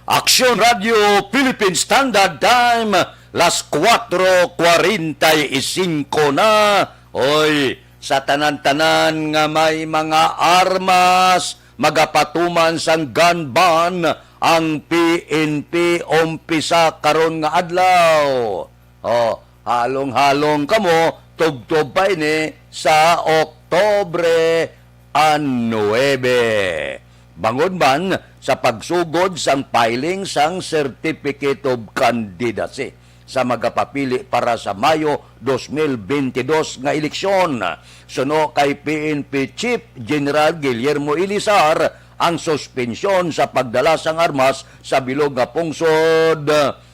Aksyon Radio Philippine Standard Time, las cuatro cuarenta y cinco na. Oy, sa tanan-tanan nga may mga armas, magapatuman sang gun ban ang P N P umpisa karon nga adlaw. O, halong-halong kamo, tubtob pa ini sa Oktubre a nuebe. Bangod man sa pagsugod sang filing sang Certificate of Candidacy sa magapapili para sa Mayo dos mil bentidós nga eleksyon, suno kay P N P Chief General Guillermo Elizar ang suspensyon sa pagdala sang armas sa bilog nga pungsod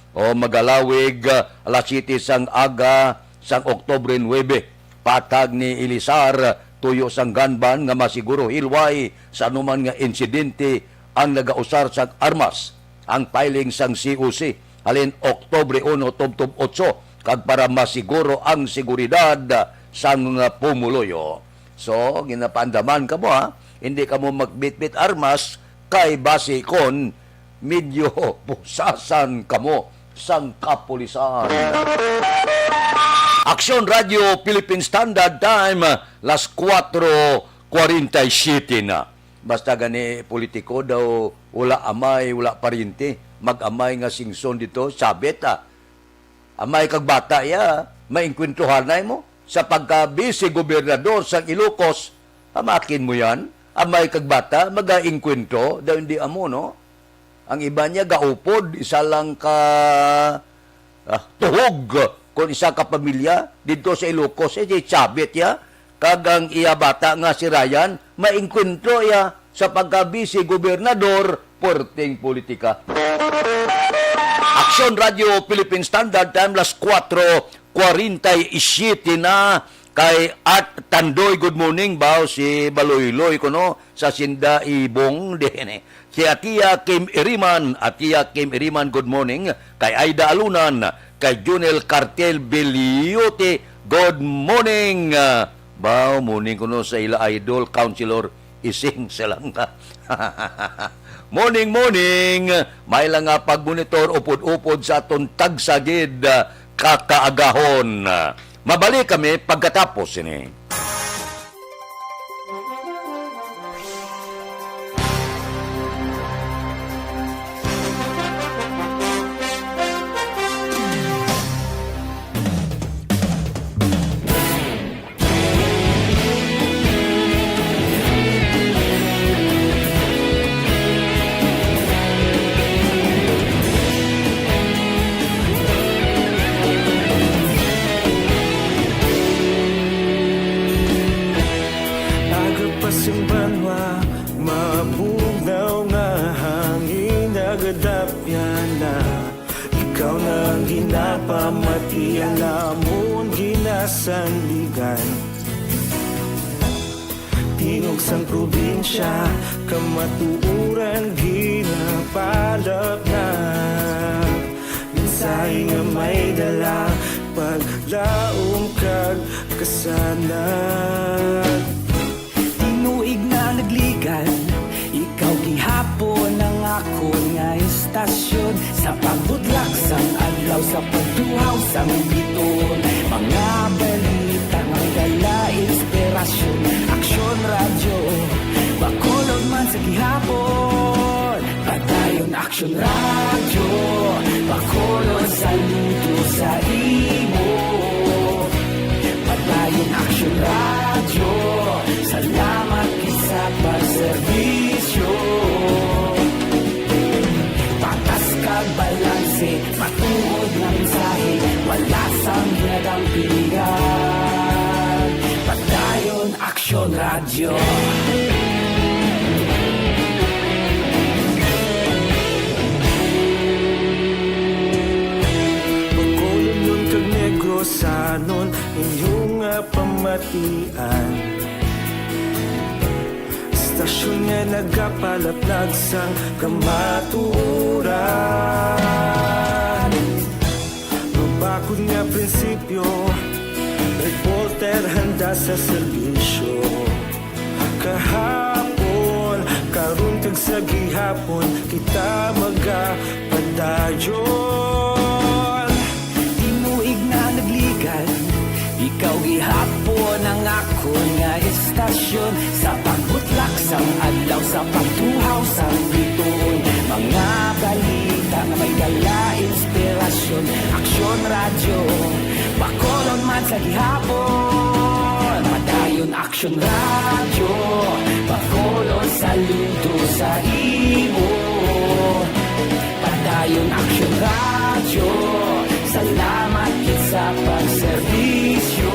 o Magalawig, ah, alas siyete sang aga sang Oktubre nuebe. Patag ni Elizar, tuyo sang gun ban nga masiguro hilway sa anuman nga insidente ang nagausar sang armas. Ang filing sang C O C halin Oktubre uno tubtob otso, kag para masiguro ang seguridad sang pumuluyo. So, ginapaandaman kamo, ha, hindi kamo magbitbit armas kay basi kon medyo pusasan kamo sang kapulisan. Aksyon Radyo Philippine Standard Time, las kuwatro kwarenta y siyete na. Basta gani politiko daw wala amay, wala paryente, mag-amay nga singson dito, sabit, ah. Amay kag bata iya, maengkwentruhanay mo. Sa pagka-vice gobernador sang Ilocos, amakin mo yan. Amay kag bata, magaengkwentro, daw hindi amo, no? Ang iba niya gaupod, isa lang ka, ah, tuhog, kon isa ka pamilya, didto sa Ilocos, eh, si Chavit ya, kag ang iya bata nga si Ryan, maengkwentro iya sa pagka-vice gobernador, puwerteng politika. Aksyon Radyo Philippine Standard Time, las kuwatro kwarenta y siyete na. Kay Art Tandoy, good morning, baw si Baloyloy kuno sa Sinda Ibong, din eh. Si Atia Kim Iriman, Atia Kim Iriman, good morning. Kay Aida Alunan, kay Junel Cartel Beliote, good morning. Ah, baw, morning kuno sa ila idol, Councilor Ising Salanga. Morning, morning. May lang nga pagmonitor, upod-upod sa aton tagsa gid, ah, kakaagahon. Mabalik kami pagkatapos sini. Aga pa sing banwa, mabugnaw nga hangin, nagadapyan na. Ikaw na ang ginapamati, ang amon ginasandigan. Tingog sang probinsya, kamatuoran ginapalapnap. Mensahe nga may dala, paglaom kag kasanag. Tinuig na nagligan, ikaw gihapon ang akon nga istasyon. Sa pagbutlak sang adlaw, sa pagtuhaw sang bituon, mga balita nga dala inspirasyon. Aksyon Radyo, Bacolod man sa gihapon. Padayon Aksyon Radyo, Bacolod, saludo sa imo. Padayon Aksyon Radyo, salamat gid sa pagserbisyo. Patas kag balanse, matuod nga mensahe, wala sang ginadampigan. Padayon Aksyon Radyo. Bacolodnon kag Negrosanon, inyo nga pamatian. Istasyon nga nagapalaplag sang kamatuoran. Mabakod nga prinsipyo, reporter handa sa serbisyo. Kahapon, karon kag sa gihapon, kita magapadayon. Tinuig na nagligan, ikaw gihapon ang akon nga istasyon. Sa pagbutlak sang adlaw, sa pagtuhaw sang bituon, mga balita nga may dala inspirasyon. Aksyon Radyo, Bacolod man sa gihapon. Padayon Aksyon Radyo, Bacolod, saludo sa imo. Padayon Aksyon Radyo, salamat gid sa pagserbisyo.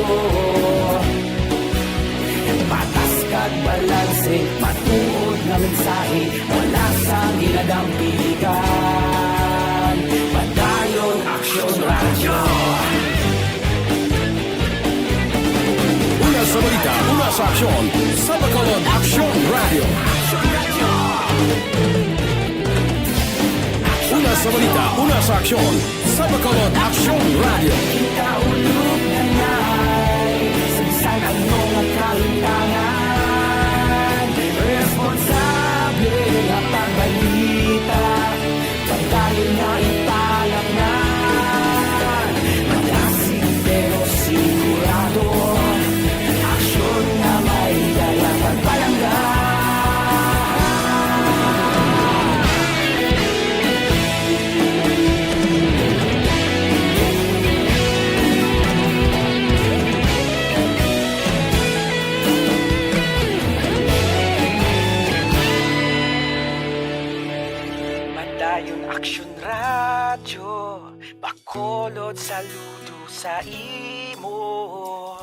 Patas kag balanse, matuod nga mensahe, wala sang ginadampigan. Padayon Aksyon Radyo. Una sa balita, una sa aksyon, sa Bacolod Aksyon Radyo. Una sa balita, una sa aksyon, sa Bacolod Aksyon Radyo. Kita ulog na nay, sa bisan ano nga kahimtangan, responsable nga pagbalita, padayon nga ipalapnan. Malasig pero sigurado, aksyon nga may dala pagpalangga. Padayon Aksyon Radyo, Bacolod, saludo sa imo.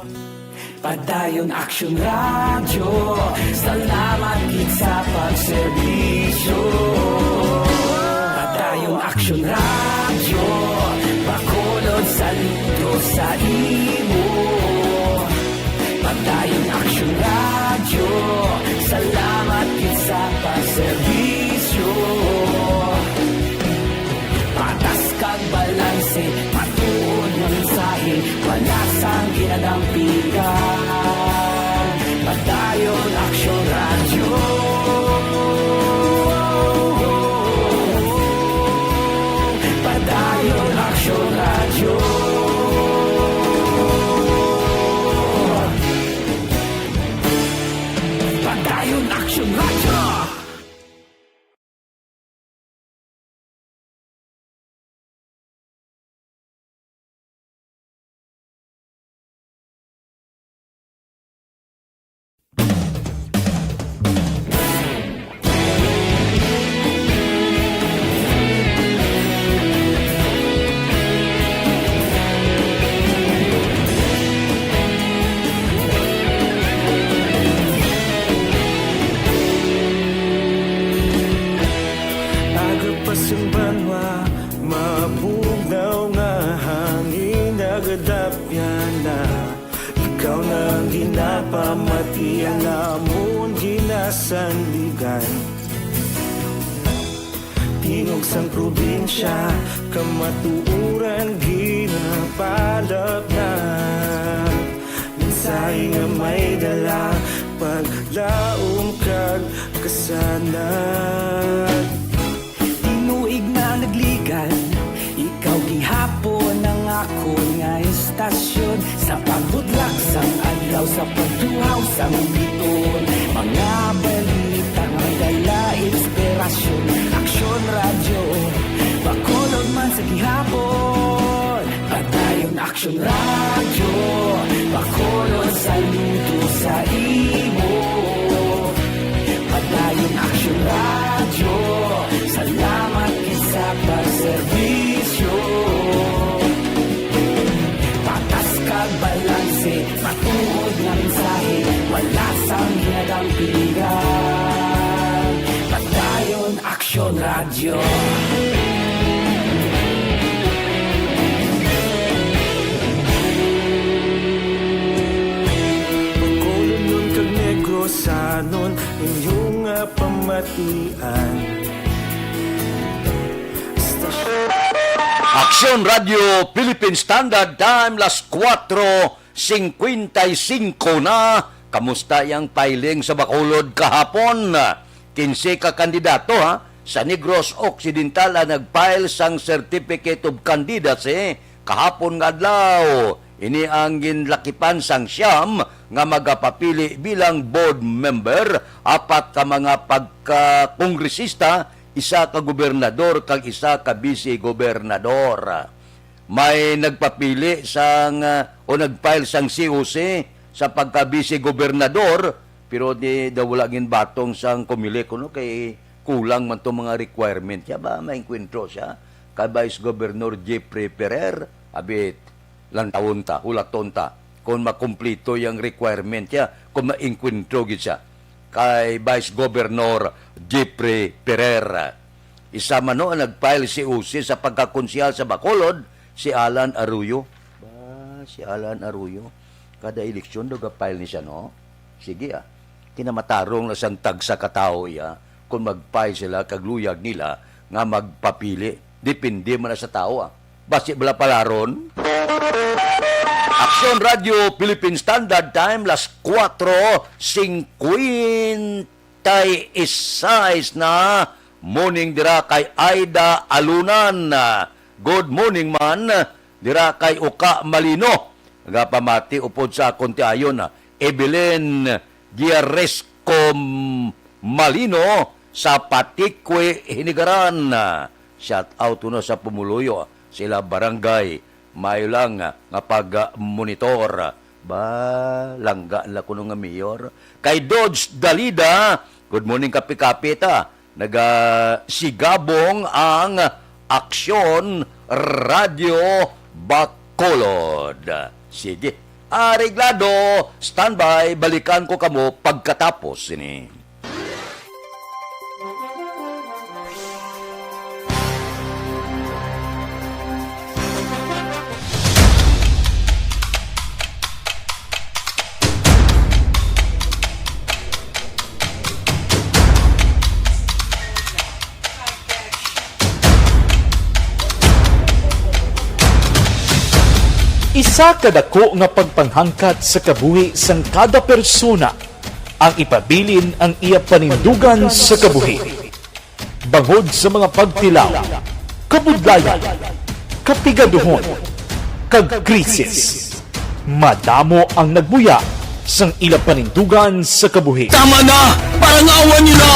Padayon Aksyon Radyo, salamat gid sa pagserbisyo. Padayon Aksyon Radyo, Bacolod, saludo sa imo. Padayon Aksyon Radyo, salamat gid sa pagserbisyo. Patas kag balanse, matuod nga mensahe, wala sang ginadampigan. Padayon Aksyon Radyo. Padayon Aksyon Radyo. Padayon Aksyon Radyo. Aga pa sang banwa, mabugnaw nga hangin nagadapyan na. Ikaw na ang ginapamati, ang amon ginasandigan. Tingog sang probinsya, kamatuoran ginapalapnat. Mensahe nga may dala, paglaom kag kasanag. Tinuig na nagligan, ikaw gihapon ang akon nga estasyon. Sa pagbudlak sang adlaw, sa pagtuhaw sang biton, mga balita may dala inspirasyon. Aksyon Radyo, Bacolod man sa gihapon. Padayon Aksyon Radyo, Bacolod, saludo sa imo. Padayon Aksyon Radyo, salamat gid sa pagserbisyo. Patas kag balanse, matuod nga mensahe, wala sang ginadampigan. Padayon Aksyon Radyo. Bacolodnon kag Negrosanon, inyo nga pamatian. Aksyon Radyo Philippine Standard Time, las kuwatro cincuenta y cinco na. Kamusta ang filing sa Bacolod kahapon? Kinse ka kandidato, ha, sa Negros Occidental ang nag-file sang Certificate of Candidacy kahapon nga adlaw. Ini ang ginlakipan sang siyam nga magapapili bilang board member, apat ka mga pagka-kongresista, isa ka gobernador, kag isa ka bise-gobernador. may nagpapili sang, ah, o nag-file sang C O C sa pagka-vice gobernador, pero di daw wala ginbatong sang Comelec, no, kay kulang man to mga requirement. Kaya ba maengkwentro siya kay Vice Governor Jeffrey Ferrer? Abit, lantawon ta, hulaton ta kung makumplito yang requirement niya, kung maengkwentro gid siya kay Vice Governor Jeffrey Ferrer. Isa man, no, ang nag-file C O C sa pagkakonsehal sa Bacolod, si Alan Arroyo. Ba, si Alan Arroyo, kada eleksyon daw ga-file ni siya, no? Sige, ah. Kinamatarong na sang tagsa ka tawo iya kung mag-file sila kag luyag nila nga magpapili. Depende man na sa tawo, ah. Basi bala palaron. Aksyon Radio Philippine Standard Time, las kuwatro singkwenta y seis na. Morning dira kay Aida Alunan. Good morning man dira kay Uka Malino. Nagapamati upod sa akon tiayon, Evelyn Giaresco Malino sa Patikwi, Hinigaran. Shout out kuno sa pumuluyo sila barangay. Maayo lang nga pag-monitor. Ba, langga na kuno nga mayor. Kay Dodge Dalida, good morning, kape-kape ta. Nagasigabong ang Aksyon Radio Bacolod. Sige. Areglado, standby, balikan ko kamo pagkatapos sini. Isa ka dako nga pagpanghangkat sa kabuhi sang kada persona ang ipabilin ang iya panindugan sa kabuhi. Bangod sa mga pagtilaw, kabudlayan, kapigaduhon, kag krisis, madamo ang nagbuya sang ila panindugan sa kabuhi. Tama na! Parang awa niyo na!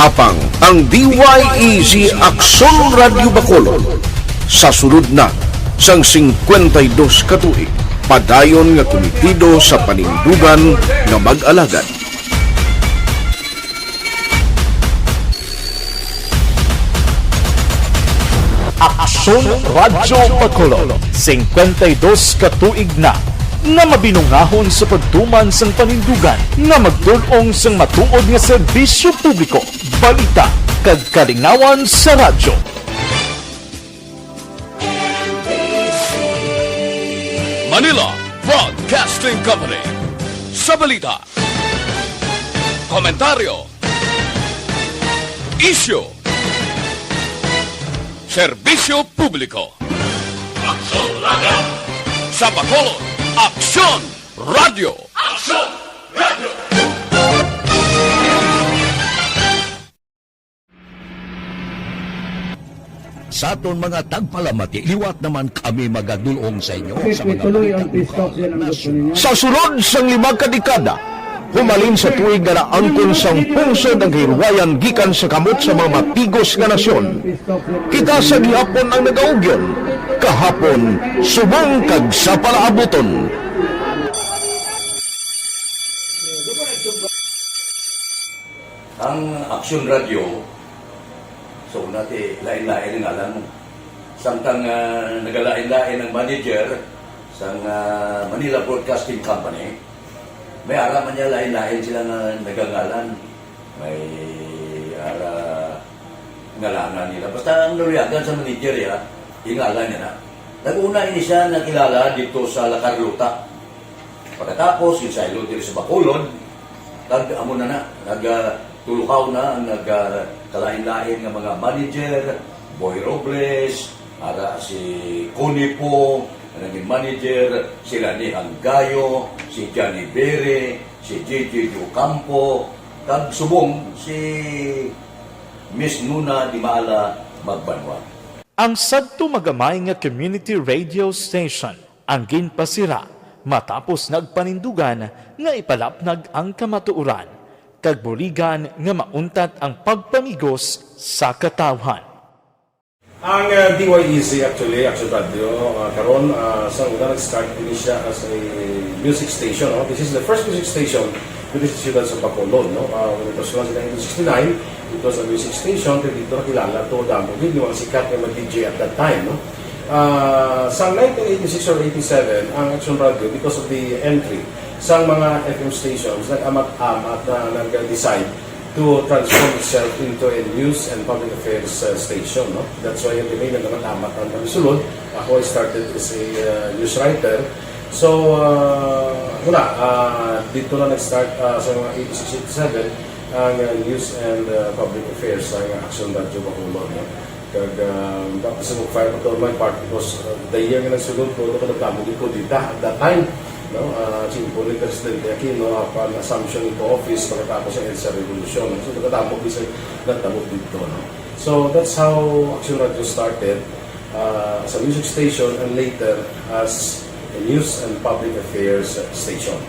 Apang ang D Y E Z Aksyon Radyo Bacolod sa sulod na sang singkwenta y dos ka tuig, padayon nga kumitido sa panindugan nga mag-alagad. Aksyon Radyo Bacolod, singkwenta y dos ka tuig na nga mabinungahon sa pagtuman sang panindugan nga magtul-ong sang matuod nga serbisyo publiko, balita, kag kalingawan sa radyo. Manila Broadcasting Company. Sa balita, komentaryo, isyu, serbisyo publiko. Aksyon Radyo. Sa Bacolod, Aksyon Radyo. Aksyon Radyo. Sa aton mga tagpalamati, liwat naman kami magadul-ong sa inyo sa mga balita. Sa sulod sang lima ka dekada, humalin sa tuig nga naangkon sang pungsod ang kahilwayan gikan sa kamot sa mga matigos nga nasyon, kita sa gihapon ang nagaugyon, kahapon subong kag sa palaabuton. Ang Aksyon Radyo, sa una, ti lain-lain ang ngalan mo. Samtang, ah, nagalain-lain ang manager sang, ah, Manila Broadcasting Company, may ara man niya lain-lain sila nga nagangalan. May ara ngalanan nila. Basta ang naluyagan sa manager, ya, ingalan niya na. Nag-una ini siya nakilala dito sa La Carlota. Pagkatapos, ginsaylo diri sa Bacolod, kag amo na na, nag, ah, tulukaw na ang nag, ah, kalain-lain nga mga manager, Boy Robles, ara si Connie Foo, ang naging manager, si Lani Hanggayo, si Johnny Bere, si J J Ocampo, kag subong si Miss Nuna Dimala Magbanwa. Ang sadto magamay nga community radio station ang ginpasira matapos nagpanindugan nga ipalapnag ang kamatuoran. kag buligan nga mauntat ang pagpamigos sa katawhan. Ang, uh, D Y E C, actually, Action Radio, uh, karon, uh, sa una nag-start ini siya as a music station, no? This is the first music station diri sa siyudad sa Bacolod, no? Uh, when it was launched in nineteen sixty-nine, it was a music station, kay dito nakilala to, damo gid yung mga sikat nga mga D J at that time, no? Uh, sa nineteen eighty-six or eighty-seven, ang Action Radio, because of the entry sa mga F M stations, nag-amat-amat na nag-decide to transform itself into a news and public affairs, uh, station, no? That's why yung kami nagkakatamat ang kami sulod. Ako, I started as a, uh, news writer. So, uh, wala, uh, dito na nag-start, uh, sa mga eighty-six, eighty-seven ang, uh, news and, uh, public affairs sa Action Radio Bacolod, no? Kag, ah, tapos sa mag-file pa to my part because, ah, the year nga nagsulod ko, ano ko nagdamo gid ko dita at that time, no? Ah, simple ni Presidente Aquino, upon assumption into office, pagkatapos ng EDSA Revolution. So, nagkadamo gid sa nagdamo dito, no? So, that's how Action Radio started, ah, as a music station and later as a news and public affairs station.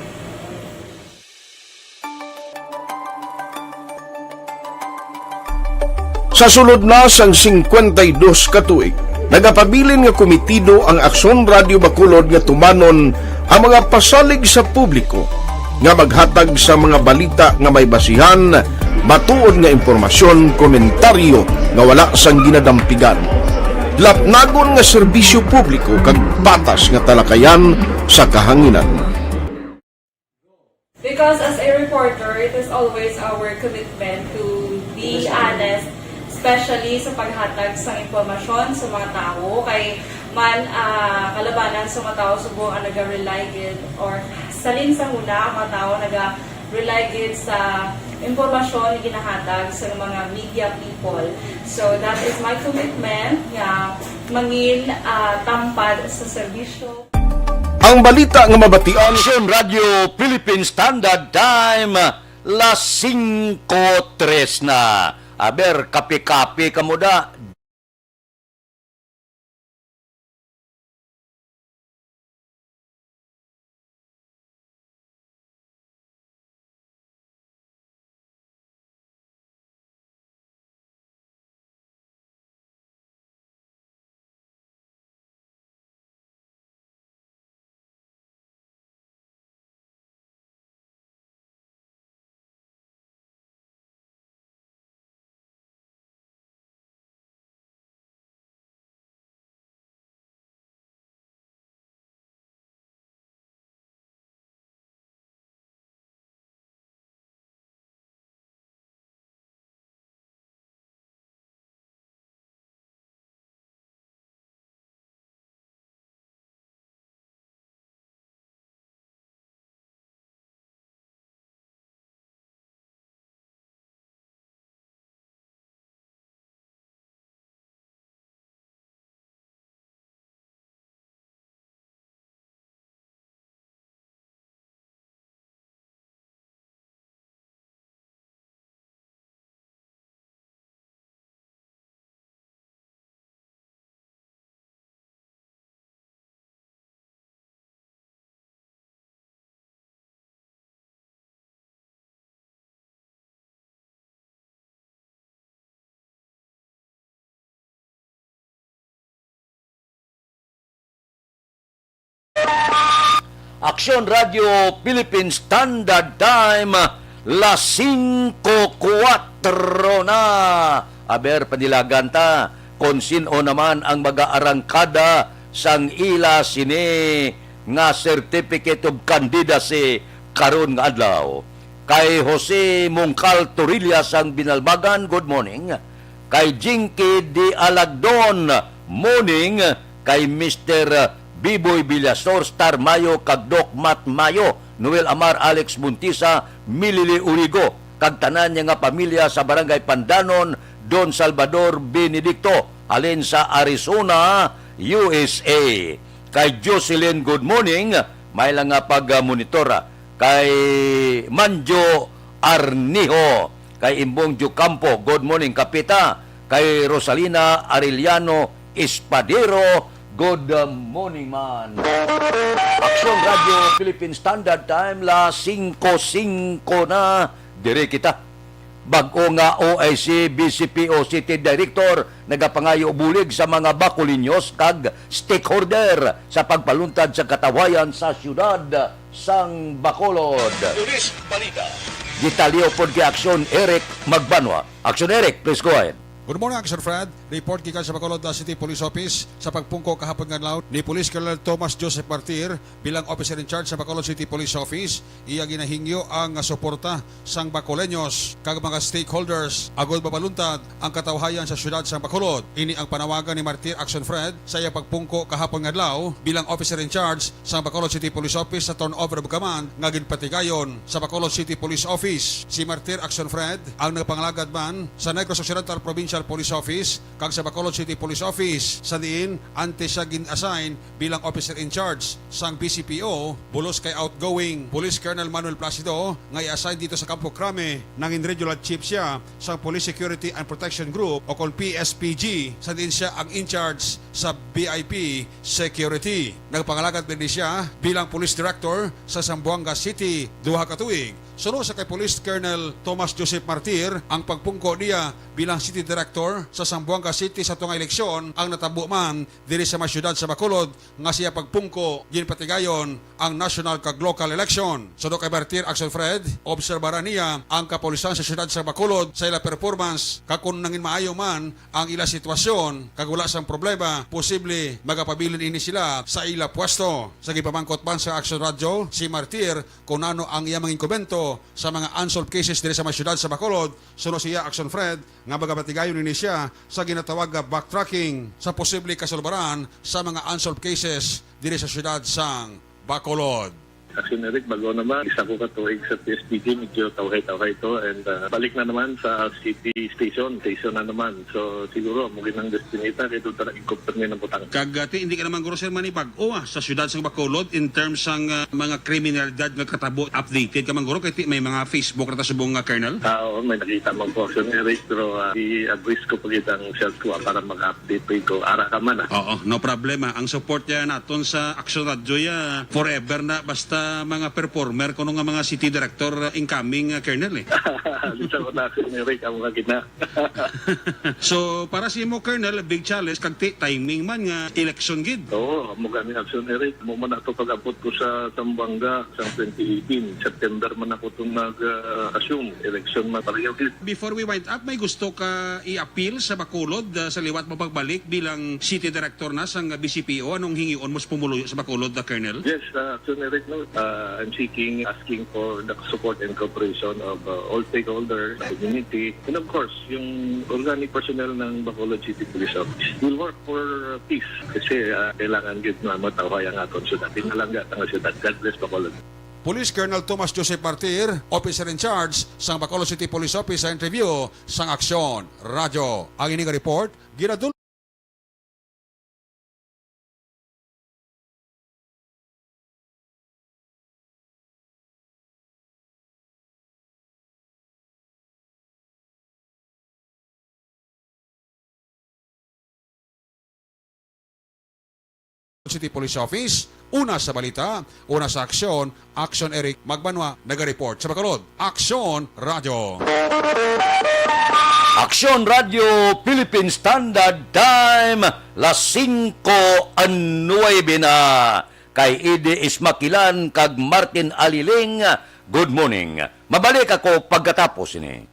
Sa sulod na sang singkwenta y dos ka tuig, nagapabilin nga komitido ang Aksyon Radio Bacolod nga tumanon ang mga pasalig sa publiko nga maghatag sa mga balita nga may basihan, matuod nga impormasyon, komentaryo nga wala sang ginadampigan, lapnagon nga serbisyo publiko kag patas nga talakayan sa kahanginan. Because as a reporter, it is always our commitment to be honest, especially sa paghatag sa impormasyon sa mga tawo. Kay man, ah, kalabanan sa mga tawo subong ang naga-rely gid, or salin sa huna ang mga tawo naga-rely gid sa impormasyon nga ginahatag sa mga media people. So that is my commitment nga mangin, ah, tampad sa serbisyo. Ang balita nga mabatian. Action Radio Philippine Standard Time, las singko tres na. Aber, kape-kape kamo da. Aksyon Radio Philippine Standard Time, las singko kuwatro na. Aber, panilagan ta kon sin-o naman ang mag-aarangkada sang ila sini nga Certificate of Candidacy karon nga adlaw. Kay Jose Mongcal Torilla sang Binalbagan, good morning. Kay Jinky D. Alagdon, morning. Kay Mister Biboy Villasor, Star Mayo, kag Doc Matt Mayo, Noel Amar, Alex Montisa, Milili Urigo, kag tanan niya nga pamilya sa Barangay Pandanon, Don Salvador Benedicto, halin sa Arizona, U S A. Kay Jocelyn, good morning. May lang nga pag-monitor, ah. Kay Manjo Arniho, kay Imbong Jucampo, good morning, Kapita. Kay Rosalina Arellano Espadero, good, uh, morning man. Aksyon Radio Philippine Standard Time, las singko singko na. Diri kita. Bag-o nga O I C B C P O City Director nagapangayo bulig sa mga Bacoleños kag stakeholder sa pagpaluntad sa katawayan sa siyudad sang Bacolod. Police Balita. Detalye upod kay Aksyon Eric Magbanwa. Aksyon Eric, please go ahead. Good morning, Action Fred. Report gikan sa Bacolod, uh, City Police Office. Sa pagpungko kahapon nga adlaw ni Police Colonel Thomas Joseph Martir bilang officer in charge sa Bacolod City Police Office, iya ginahingyo ang suporta sang Bacoleños kag mga stakeholders agod mapaluntad ang katawhayan sa siyudad sang Bacolod. Ini ang panawagan ni Martir Action Fred sa iya pagpungko kahapon nga adlaw bilang officer in charge sang Bacolod City Police Office sa turnover of command nga ginpatigayon sa Bacolod City Police Office. Si Martir Action Fred ang nagpangalagad man sa Negros Occidental Provincial Police Office kag sa Bacolod City Police Office, sa diin antes siya gin-assign bilang officer in charge sang B C P O, bulos kay outgoing Police Colonel Manuel Placido nga i-assign dito sa Campo Crame, nangin regional chief siya sang Police Security and Protection Group o kon P S P G, sa diin siya ang in charge sa V I P security. Nagpangalagad din siya bilang police director sa Zamboanga City duha ka tuig. Suno sa kay Police Colonel Thomas Joseph Martir, ang pagpungko niya bilang City Director sa Zamboanga City sa tunga eleksyon ang natabo man diri sa may siyudad sa Bacolod, nga siya pagpungko ginpatigayon ang national kag local election. Suno kay Martir Action Fred, obserbaran niya ang kapulisan sa siyudad sa Bacolod sa ila performance, kag kung nangin maayo man ang ila sitwasyon kag wala sang problema, posible magapabilin ini sila sa ila pwesto. Sa gipamangkot man sa Action Radio si Martir kung ano ang iya mangin komento sa mga unsolved cases diri sa may siyudad sa Bacolod, suno siya Action Fred nga magapatigayon ini siya sa ginatawag nga backtracking sa posible kasulbaran sa mga unsolved cases diri sa siyudad sang Bacolod. Action Eric, bago naman, isa ko ka tuig sa P S P G, medyo tawhay-tawhay to, and, ah, balik na naman sa city station, station na naman. So, siguro, amo gid ang destinita, kay doon talaga igkuptan ngayon ang butang. Kag, ah, ti, hindi ka naman guro, sir, man, bag-o, ah, sa siyudad sa Bacolod, in terms sang, ah, mga kriminalidad nga katabo, updated ka man guro, kay ti, may mga Facebook na ta subong nga, Colonel? Ah, oo, may nakita man ko, Action Eric, pero, ah, i-address ko pa gid ang self ko, ah, para mag-update pa ko. Ara ka man, ah. Oo, no problema. Ang support niya naton sa Action Radio, ya, forever na, basta mga performer, kuno nga mga city director, ah, incoming, ah, Colonel, eh. Di sa una, Action Eric, ang mga gina- So, para sa imo, Colonel, big challenge, kag ti-, timing man nga election gid. Oo, amo gani, Action Eric. Amo man ato pag-abot ko sa Zamboanga sa twenty eighteen. September man ako itong nag-assume. Election man pareho gid. Before we wind up, may gusto ka i-appeal sa Bacolod, ah, sa liwat mo pagbalik bilang city director na sang B C P O? Anong hingion mo sa pumuluyo sa Bacolod, ah, Colonel? Yes, uh, Action Eric, no? Uh, I'm seeking, asking for the support and cooperation of, uh, all stakeholders, community, and of course, yung organic personnel ng Bacolod City Police Office. We'll work for peace kasi, ah, kailangan gid na matawhay ang aton syudad. Pinalangga ta nga syudad. God bless Bacolod. Police Colonel Thomas Joseph Martir, officer in charge sang Bacolod City Police Office, sa interview sang Aksyon Radio. Ang ini nga report, ginadul- City Police Office. Una sa balita, una sa aksyon, Aksyon Eric Magbanwa, nagareport sa Bacolod. Aksyon Radio. Aksyon Radio Philippine Standard Time, las singko a nuebe na. Kay Eddie Ismakilan kag Martin Aliling, good morning. Mabalik ako pagkatapos ini.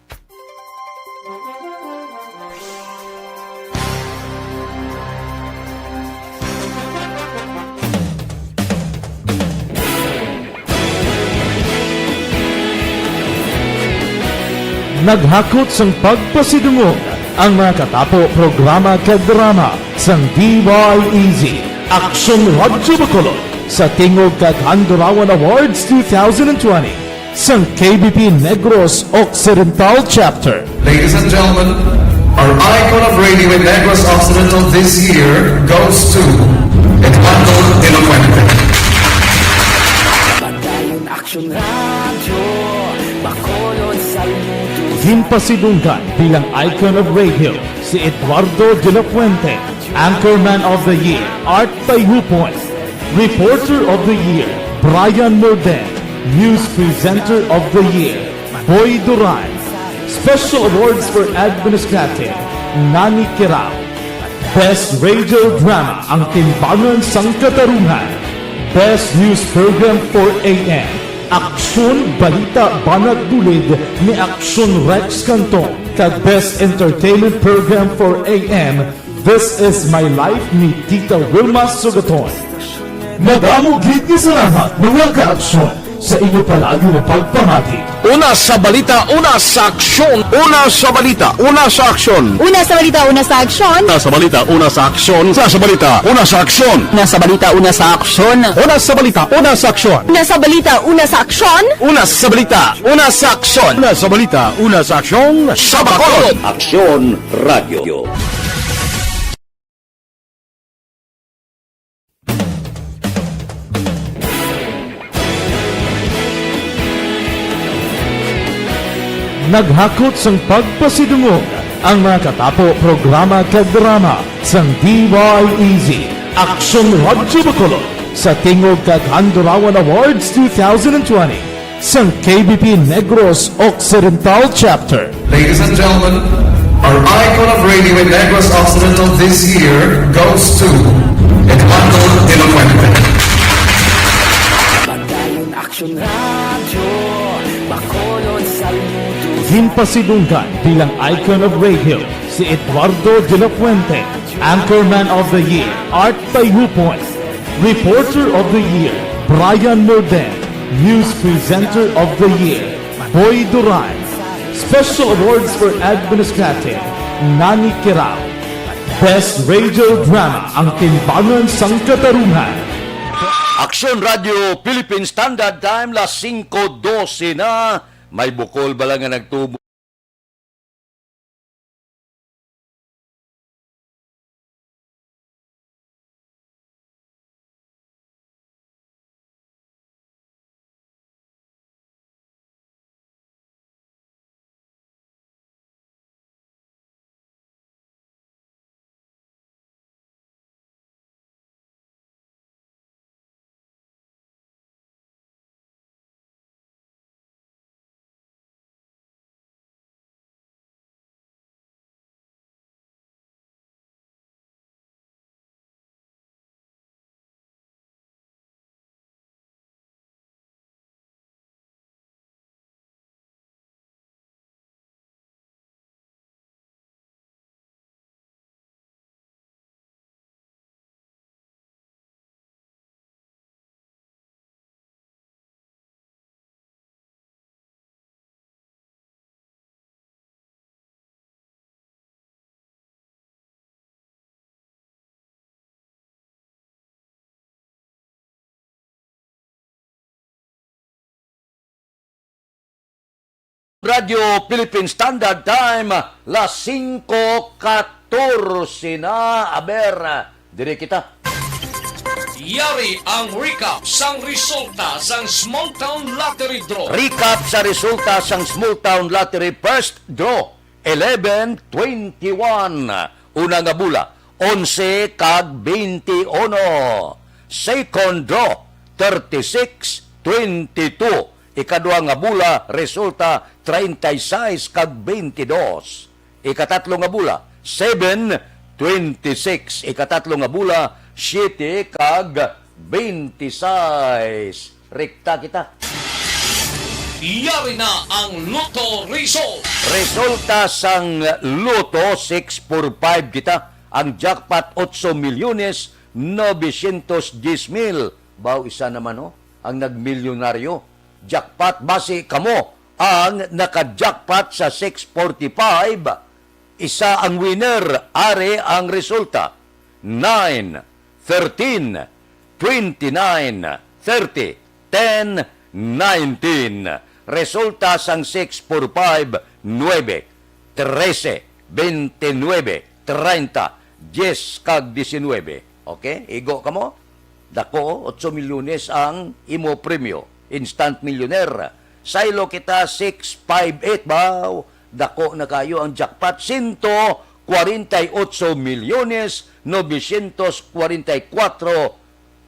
Naghakot sang pagpasidungog ang mga katapo programa kag drama sang D Y E Z, Aksyon Radyo Bacolod, sa Tingog kag Handurawan Awards two thousand twenty, sang K B P Negros Occidental Chapter. Ladies and gentlemen, our icon of radio in Negros Occidental this year goes to Eduardo de la Fuente. Padayon Aksyon Radyo, Bacolod, Saludos. Ginpasidunggan bilang icon of radio si Eduardo de la Fuente, Anchorman of the Year, Art Tayupon, Reporter of the Year, Brian Morden, News Presenter of the Year, Boy Duran. Special Awards for Administrative, Nani Kirao. Best Radio Drama, Ang Timbangan sang Katarungan. Best News Program for A M, Aksyon, Balita, Banat Bulid ni Aksyon Rex Cantong, kag Best Entertainment Program for A M, This Is My Life ni Tita Wilma Sugaton. Madamo gid nga salamat, mga ka-aksyon, sa inyo palagi nga pagpamati. Una sa balita, una sa aksyon. Una sa balita, una sa aksyon. Una sa balita, una sa aksyon. Una sa balita, una sa aksyon. Una sa balita, una sa aksyon. Una sa balita, una sa aksyon. Una sa balita, una sa aksyon. Una sa balita, una sa aksyon. Una sa balita, una sa aksyon. Una sa balita, una sa aksyon. Sa Bacolod. Aksyon Radio. Naghakot sang pagpasidungog ang mga katapo, programa kag drama sang D Y E Z, Aksyon Radyo Bacolod, sa tingog kag Handurawan Awards two thousand twenty sang K B P Negros Occidental Chapter. Ladies and gentlemen, our icon of radio in Negros Occidental this year goes to Eduardo de la Fuente. Padayon Aksyon Radyo, Bacolod, saludo. Ginpasidunggan bilang Icon of Radio si Eduardo de la Fuente, Anchorman of the Year, Art Tayupon, Reporter of the Year, Brian Morden, News Presenter of the Year, Boy Duran. Special Awards for Administrative, Nani Kirao. Best Radio Drama, Ang Timbangan sang Katarungan. Aksyon Radio Philippine Standard Time, las singko dose na. May bukol bala nga nagtubo. Radio Philippine Standard Time, las singko katorse na. Aber, diri kita. Yari ang recap sang resulta sang Small Town Lottery Draw. Recap sa resulta sang Small Town Lottery First Draw, eleven twenty-one. Una nga bula, onse kag twenty-one. Second draw, thirty-six twenty-two. Ikadua nga bula, resulta, treinta y seis kag twenty-dos. Ikatatlo nga bula, seven twenty-six. Ikatatlo nga bula, siete kag twenty-seis. Rekta kita. Yari na ang Lotto result. Resulta sang Lotto six four five kita. Ang jackpot, otso milyones novecientos diez mil. Baw, isa naman, ho, ang nagmilyonaryo. Jackpot, basi kamo ang naka-jackpot sa six forty-five. Isa ang winner, ari ang resulta. Nine, thirteen, twenty-nine, thirty, ten, nineteen. Resulta sang six four five, nuebe, trese, twenty-nuebe, treinta, diyes, kag diecinuebe. Okay? Igo kamo? Dako, oh, otso milyones ang imo premyo. Instant millionaire. Saylo kita, six five eight, baw. Dako na kayo ang jackpot. Sento kwarenta y otso milyones novecientos kwarenta y kuwatro,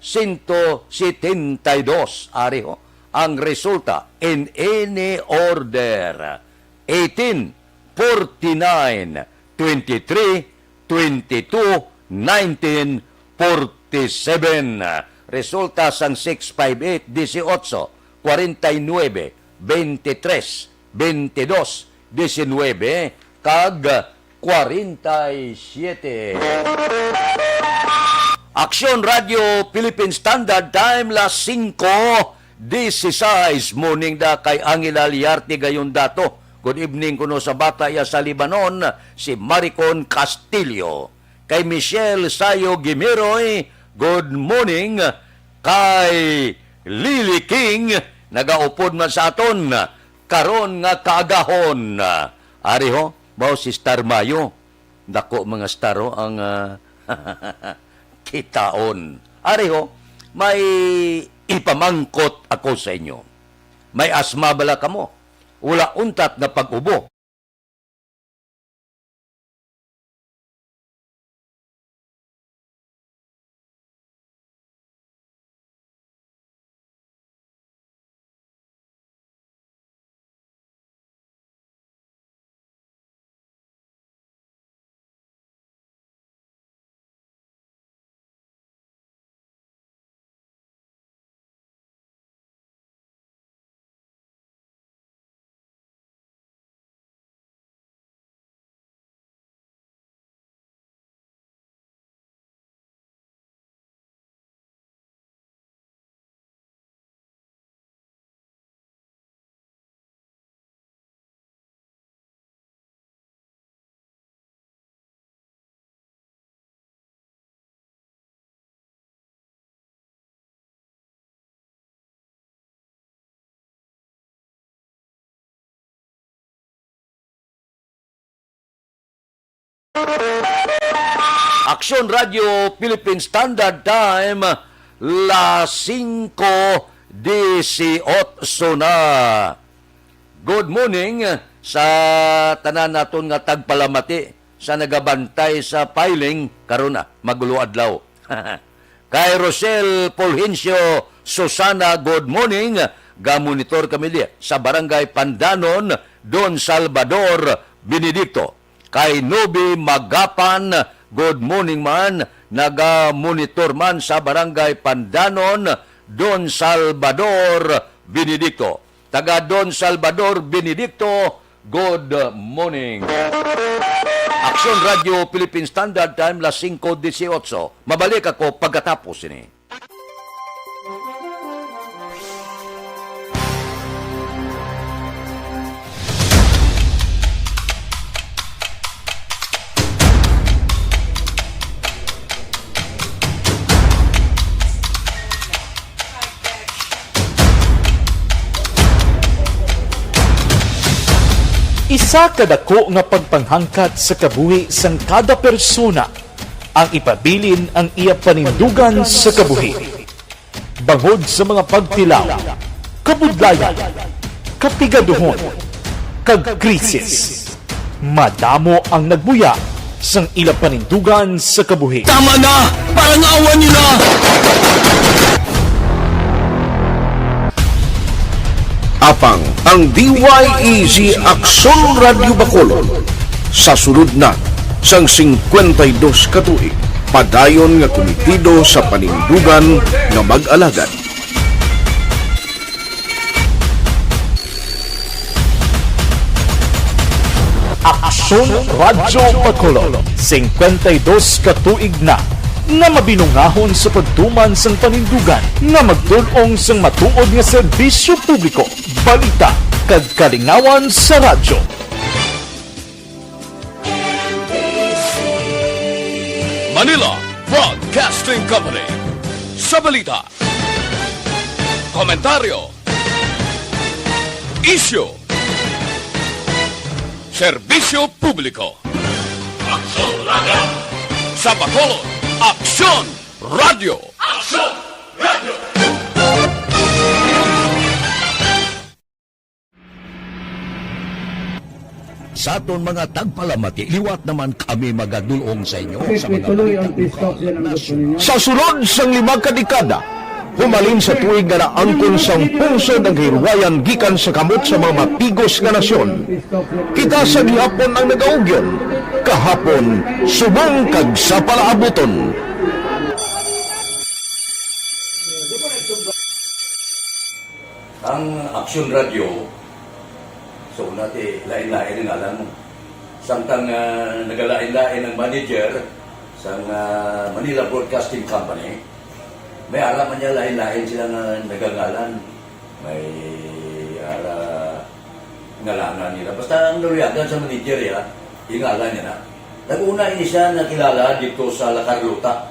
sento setenta y dos. Ari, ho. Ang resulta in any order: eighteen, forty-nine, twenty-three, twenty-two, nineteen, forty-seven. Resulta sang six five eight, dieciocho, cuarenta y nueve, veintitrés, veintidós, diecinuebe, kag cuarenta y siete. Aksyon Radio Philippine Standard Time, las singko dieciséis. Morning da kay Angela Liarte Gayondato. Good evening kuno sa bata iya sa Lebanon, si Maricon Castillo. Kay Michelle Sayo Gimiroy, good morning. Kay Lily King, nagaupod man sa aton karon nga kaagahon. Ari ho, mao si Star Mayo. Dako mga star ho ang, ah, kitaon. Ari ho, may ipamangkot ako sa inyo. May asma bala kamo? Wala untat nga pag-ubo. Aksyon Radio Philippine Standard Time, las singko dieciocho na. Good morning sa tanan naton nga tagpalamati sa nagabantay sa filing karon na, magulo adlaw. Kay Rosel Fulgencio Susana, good morning. Gamonitor kami di sa Barangay Pandanon, Don Salvador Benedicto. Kay Nobi Magapan, good morning man. Nagamonitor man sa Barangay Pandanon, Don Salvador Benedicto. Taga Don Salvador Benedicto, good morning. Aksyon Radio Philippine Standard Time, las singko dieciocho. Mabalik ako pagkatapos ini. Isa ka dako nga pagpanghangkat sa kabuhi sang kada persona ang ipabilin ang iya panindugan sa kabuhi. Bangod sa mga pagtilaw, kabudlayan, kapigaduhon, kag krisis, madamo ang nagbuya sang ila panindugan sa kabuhi. Tama na! Parang awan niyo na! Apang ang D Y E G Aksyon Radyo Bacolod sa sulod na sang singkwenta y dos ka tuig, padayon nga kumitido sa panindugan nga mag-alagad. Aksyon Radyo Bacolod, singkwenta y dos ka tuig na nga mabinungahon sa pagtuman sang panindugan nga magtul-ong sang matuod nga serbisyo publiko, balita, kag kalingawan sa radyo. Manila Broadcasting Company. Sa balita, komentaryo, isyu, serbisyo publiko. Aksyon Radyo. Sa Bacolod, Aksyon Radyo. Aksyon Radyo. Sa aton mga tagpalamati, liwat naman kami magadul-ong sa inyo sa mga balita lokal, nasyonal. Sa sulod sang lima ka dekada, Humalin sa tuig nga naangkon sang pungsod ang kahilwayan gikan sa kamot sa mga mapigos nga nasyon. Kita sa gihapon ang nagaugyon, kahapon, subong kag sa palaabuton. Ang Aksyon Radyo, so, nati, lain-lain ang ngalan mo. Samtang, ah, nagalain-lain ang manager sang, ah, Manila Broadcasting Company, may ara man niya lain-lain sila nga nagangalan. May ara ngalanan nila. Basta ang naluyagan sa manager, ya, yung ngalan niya na. Nag-una ini siya nakilala dito sa La Carlota.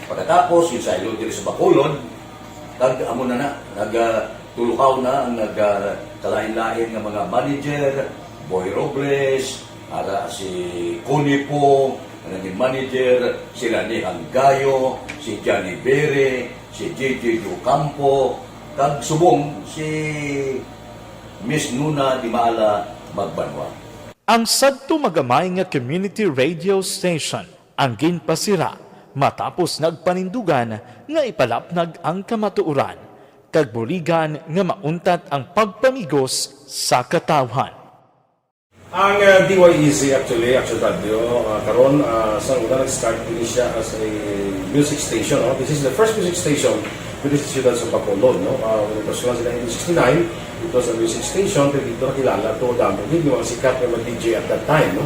Pagkatapos, yung saylo diri sa Bacolod, kag amo na na, nag, ah, tulukaw na ang nag, ah, kalain-lain nga mga manager, Boy Robles, ara si Connie Pong, ang naging manager, si Lani Hanggayo, si Johnny Bere, si J J Ocampo, kag subong si Miss Nuna Dimala Magbanwa. Ang sadto magamay nga community radio station ang ginpasira matapos nagpanindugan nga ipalapnag ang kamatuoran kag buligan nga mauntat ang pagpamigos sa katawhan. Ang, uh, D Y E Z actually, Action Radio, uh, karon, uh, sa una nag-start din siya as a music station, no? This is the first music station dito sa siyudad sa Bacolod, no? Uh, when it was launched in nineteen sixty-nine, it was a music station, pero dito nakilala to, damo gid yung mga sikat nga mga D J at that time, no?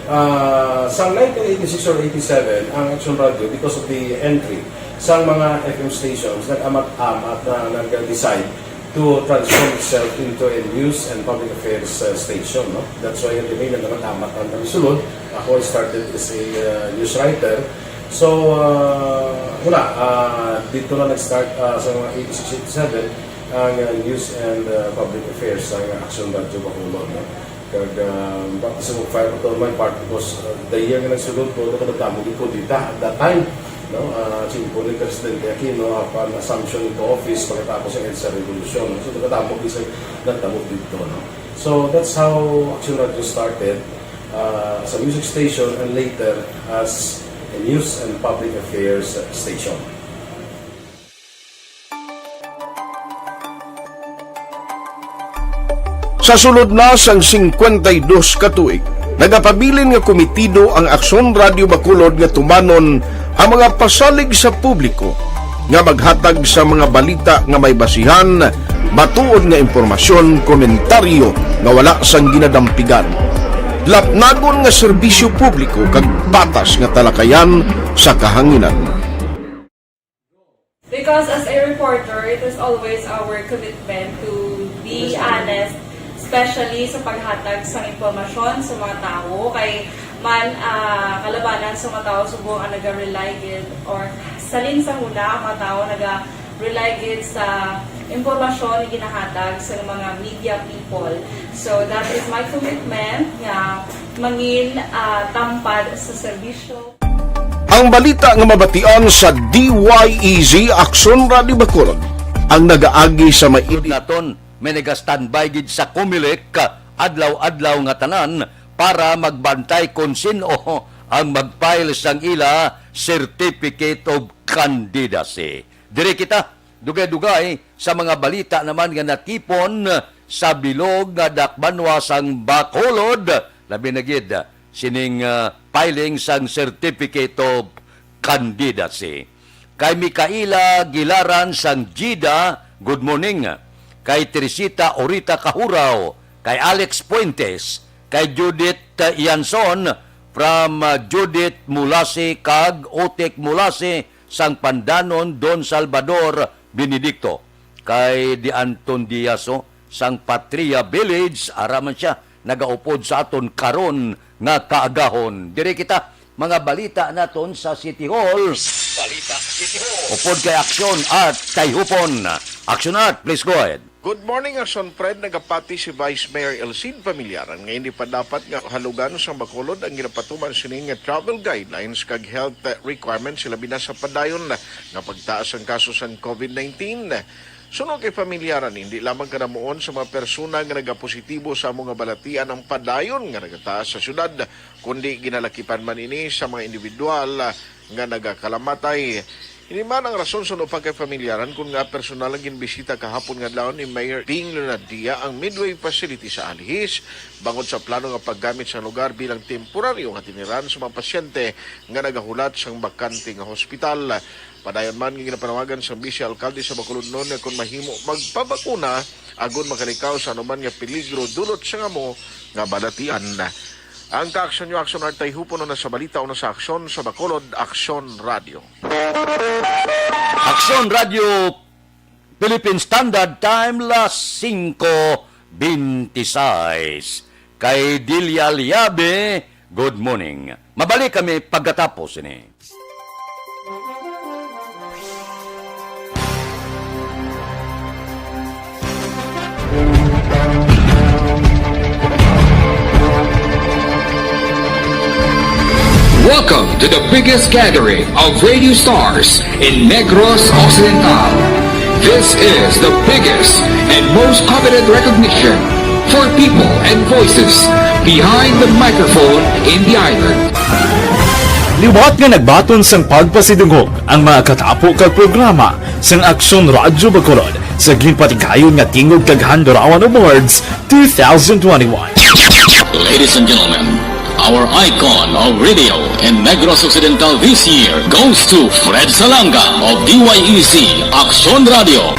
Ah, sa nineteen eighty-six or eighty-seven, ang Action Radio, because of the entry sa mga F M stations, nag-amat-amat na nag-decide to transform itself into a news and public affairs, uh, station, no? That's why, yung nag-amat-amat ang kami sulod. Ako, I started as a, uh, news writer. So, uh, wala, uh, dito na nag-start, uh, sa mga eighty-six, eighty-seven, ang, uh, news and, uh, public affairs sa Action Radio Bacolod, no? Kag, ah, baptism of fire pa to on my part because, ah, the year nga nagsulod ko, nagkadamo gid kudeta at that time, no? Ah, simple ni Presidente Aquino, apan assumption into office pagkatapos sa EDSA Revolution, no? So, nagkadamo gid sa nagtabo dito, no? So, that's how Action Radio started, ah, as a music station and later as a news and public affairs station. Sa sulod na sang singkwenta y dos ka tuig, nagapabilin nga komitido ang Aksyon Radio Bacolod nga tumanon ang mga pasalig sa publiko nga maghatag sa mga balita nga may basihan, matuod nga impormasyon, komentaryo nga wala sang ginadampigan, lapnagon nga serbisyo publiko kag patas nga talakayan sa kahanginan. Because as a reporter, it is always our commitment to be honest, especially sa paghatag sa impormasyon sa mga tawo. Kay man, ah, kalabanan sa mga tawo subong ang naga-rely gid, or salin sa huna ang mga tawo naga-rely gid sa impormasyon nga ginahatag sa mga media people. So that is my commitment nga mangin, ah, tampad sa serbisyo. Ang balita nga mabatian sa D Y E Z Aksyon Radio Bacolod ang nagaagi sa may Sud naton, may naga-standby gid sa Comelec, adlaw-adlaw nga tanan para magbantay kon sin-o ang mag-file sang ila Certificate of Candidacy. Diri kita, dugay-dugay sa mga balita naman nga natipon sa bilog nga dakbanwa sang Bacolod, labi na gid sining, ah, filing sang Certificate of Candidacy. Kay Micaela Gilaran sang Jida, good morning. Kay Teresita Orita Kahuraw, kay Alex Fuentes, kay Judith, ah, Ianson, from, ah, Judith Mulasi kag Otek Mulasi, sang Pandanon, Don Salvador Benedicto, kay Di Anton Diaz, oh, sang Patria Village, ara man siya, nagaupod sa aton karon nga kaagahon. Diri kita, mga balita naton sa City Hall. Balita City Hall. Upod kay Aksyon Art, kay Hupon. Aksyon Art, please go ahead. Good morning, Aksyon Fred. Nagapati si Vice Mayor Elcin Familiaran nga hindi pa dapat nga halugan sang Bacolod ang ginapatuman sini nga travel guidelines kag health requirements, labi na sa padayon nga pagtaas sang kaso sang COVID nineteen. Suno kay Familiaran, hindi lamang kanamuon sa mga persona nga nagapositibo sa amo nga balatian ang padayon nga nagataas sa syudad, kundi ginalakipan man ini sa mga individual nga nagakalamatay. Ini man ang rason sa upang kay pamilyaran kon nga personal nga ginbisita kahapon nga adlaw ni Mayor Bing Leonardia ang Midway facility sa Alihis bangod sa plano nga paggamit sa lugar bilang temporaryo nga tiniran sa mga pasyente nga nagahulat sang bakante nga hospital. Padayon man nga ginapanawagan sang Vice Alkalde sa Bacolod Norte nga kon mahimo magpabakuna agod makalikaw sa anuman nga peligro dulot sang amo nga balatian. Ang kaaksyon nyo, Aksyon Art, tay hupon na sa balita o na sa aksyon sa Bacolod, Aksyon Radio. Aksyon Radio, Philippine Standard Time, las singko beintiseis. Kay Delia Liabe, good morning. Mabalik kami pagkatapos ini. Welcome to the biggest gathering of radio stars in Negros Occidental. This is the biggest and most coveted recognition for people and voices behind the microphone in the island. Liwat nga nagbaton sang pagpasidungog ang mga katapo kag programa sang Aksyon Radyo Bacolod sa ginpatigayon nga Tingog kag Handurawan Awards two thousand twenty-one. Ladies and gentlemen, our icon of radio in Negros Occidental this year goes to Fred Salanga of D Y E C Aksyon Radio.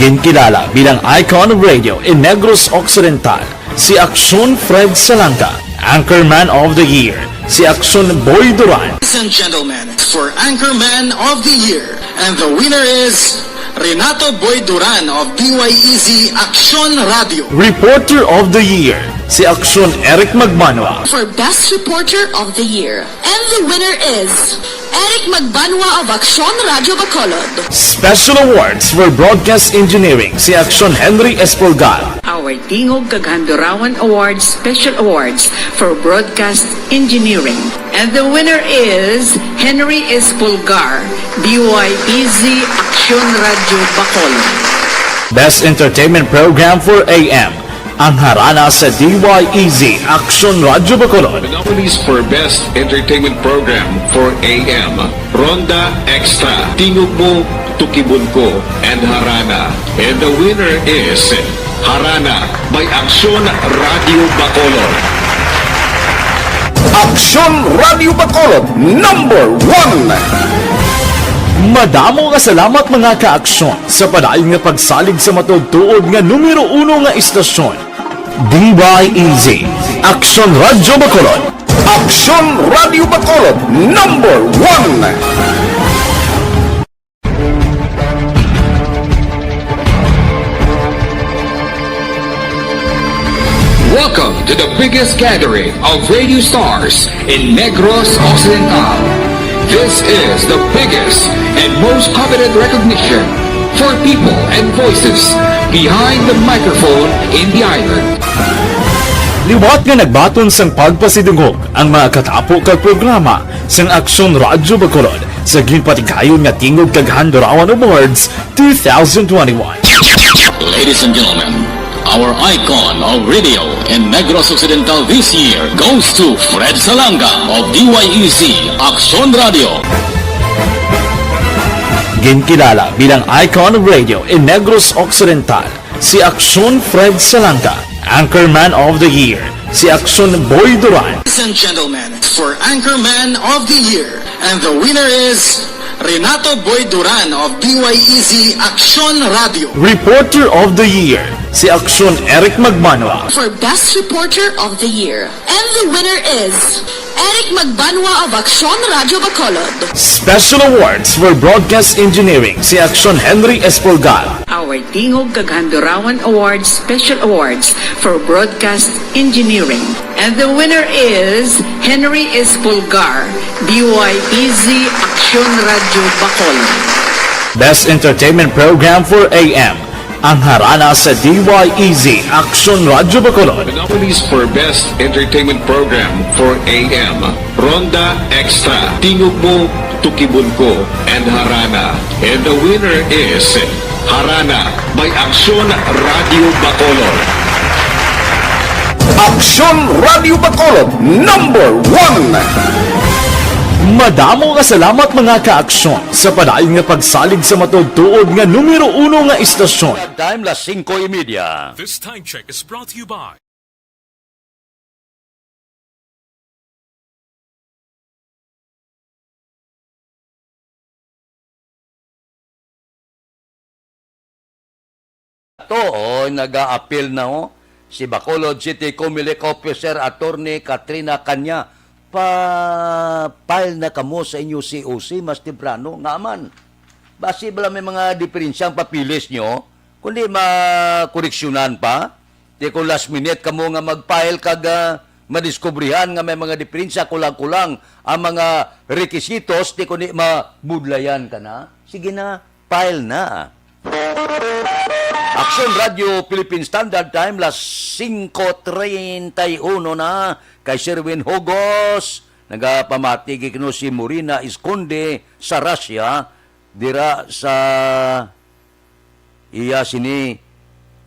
Ginkilala bilang icon of radio in Negros Occidental si Aksyon Fred Salanga, Anchorman of the Year si Aksyon Boy Duran. Ladies and gentlemen, for Anchorman of the Year, and the winner is Renato Boy Duran of D Y E C Aksyon Radio. Reporter of the Year si Aksyon Eric Magbanwa. For Best Reporter of the Year, and the winner is Eric Magbanwa of Aksyon Radyo Bacolod. Special Awards for Broadcast Engineering si Aksyon Henry Espolgar. Our Tingog kag Handurawan Awards Special Awards for Broadcast Engineering. And the winner is Henry Espolgar, D Y E Z Aksyon Radyo Bacolod. Best Entertainment Program for A M, ang harana sa D Y E Z Aksyon Radyo Bacolod. The nominees for Best Entertainment Program for A M, Ronda Extra, Tingog Mo, Tukibon Ko, and Harana. And the winner is Harana by Aksyon Radyo Bacolod. Aksyon Radyo Bacolod, number one! Madamo nga salamat, mga kaaksyon, sa padayon nga pagsalig sa matuod-tuod nga numero uno nga istasyon, D Y E Z, Aksyon Radyo Bacolod. Aksyon Radyo Bacolod, number one! Welcome to the biggest gathering of radio stars in Negros Occidental. This is the biggest and most coveted recognition for people and voices behind the microphone in the island. Liwat nga nagbaton sang pagpasidungog ang mga katapo kag programa sang Aksyon Radyo Bacolod sa ginpatigayon nga Tingog kag Handurawan Awards two thousand twenty-one. Ladies and gentlemen, our icon of radio in Negros Occidental this year goes to Fred Salanga of D Y E Z Aksyon Radio. Ginkilala bilang icon of radio in Negros Occidental si Aksyon Fred Salanga, Anchorman of the Year si Aksyon Boy Duran. Ladies and gentlemen, for Anchorman of the Year, and the winner is Renato Boy Duran of D Y E Z Aksyon Radio. Reporter of the Year si Aksyon Eric Magbanwa. For Best Reporter of the Year, and the winner is Eric Magbanwa of Aksyon Radyo Bacolod. Special Awards for Broadcast Engineering si Aksyon Henry Espolgar. Our Tingog kag Handurawan Awards Special Awards for Broadcast Engineering. And the winner is Henry Espolgar, D Y E Z Aksyon Radyo Bacolod. Best Entertainment Program for A M, ang harana sa D Y E Z Aksyon Radyo Bacolod. The nominees for Best Entertainment Program for A M, Ronda Extra, Tingog Mo, Tukibon Ko, and Harana. And the winner is Harana by Aksyon Radio Bacolod. Aksyon Radio Bacolod, number one! Madamo nga salamat, mga ka-aksyon, sa padayon nga pagsalig sa matuod-tuod nga numero uno nga istasyon. Time, las singko y media. This time check is brought to you by To, oh, nag-aapil na, oh. Si Bacolod City Comelec Officer Attorney Katrina Canya, pa-file na kamo sa inyo C O C mas temprano. Nga man, basi bala may mga diferensyang papeles nyo, kundi makoreksyonan pa? Di kung last minute kamo nga mag-file kag, ah, madiskubrihan nga may mga diferensya, kulang-kulang ang mga requisitos, di kundi mabudlayan ka na? Sige na, file na. Aksyon Radio Philippine Standard Time, las singko treinta y uno na. Kay Sherwin Hugos, nagapamati gid kuno si Morina Esconde sa Russia, dira sa iya sini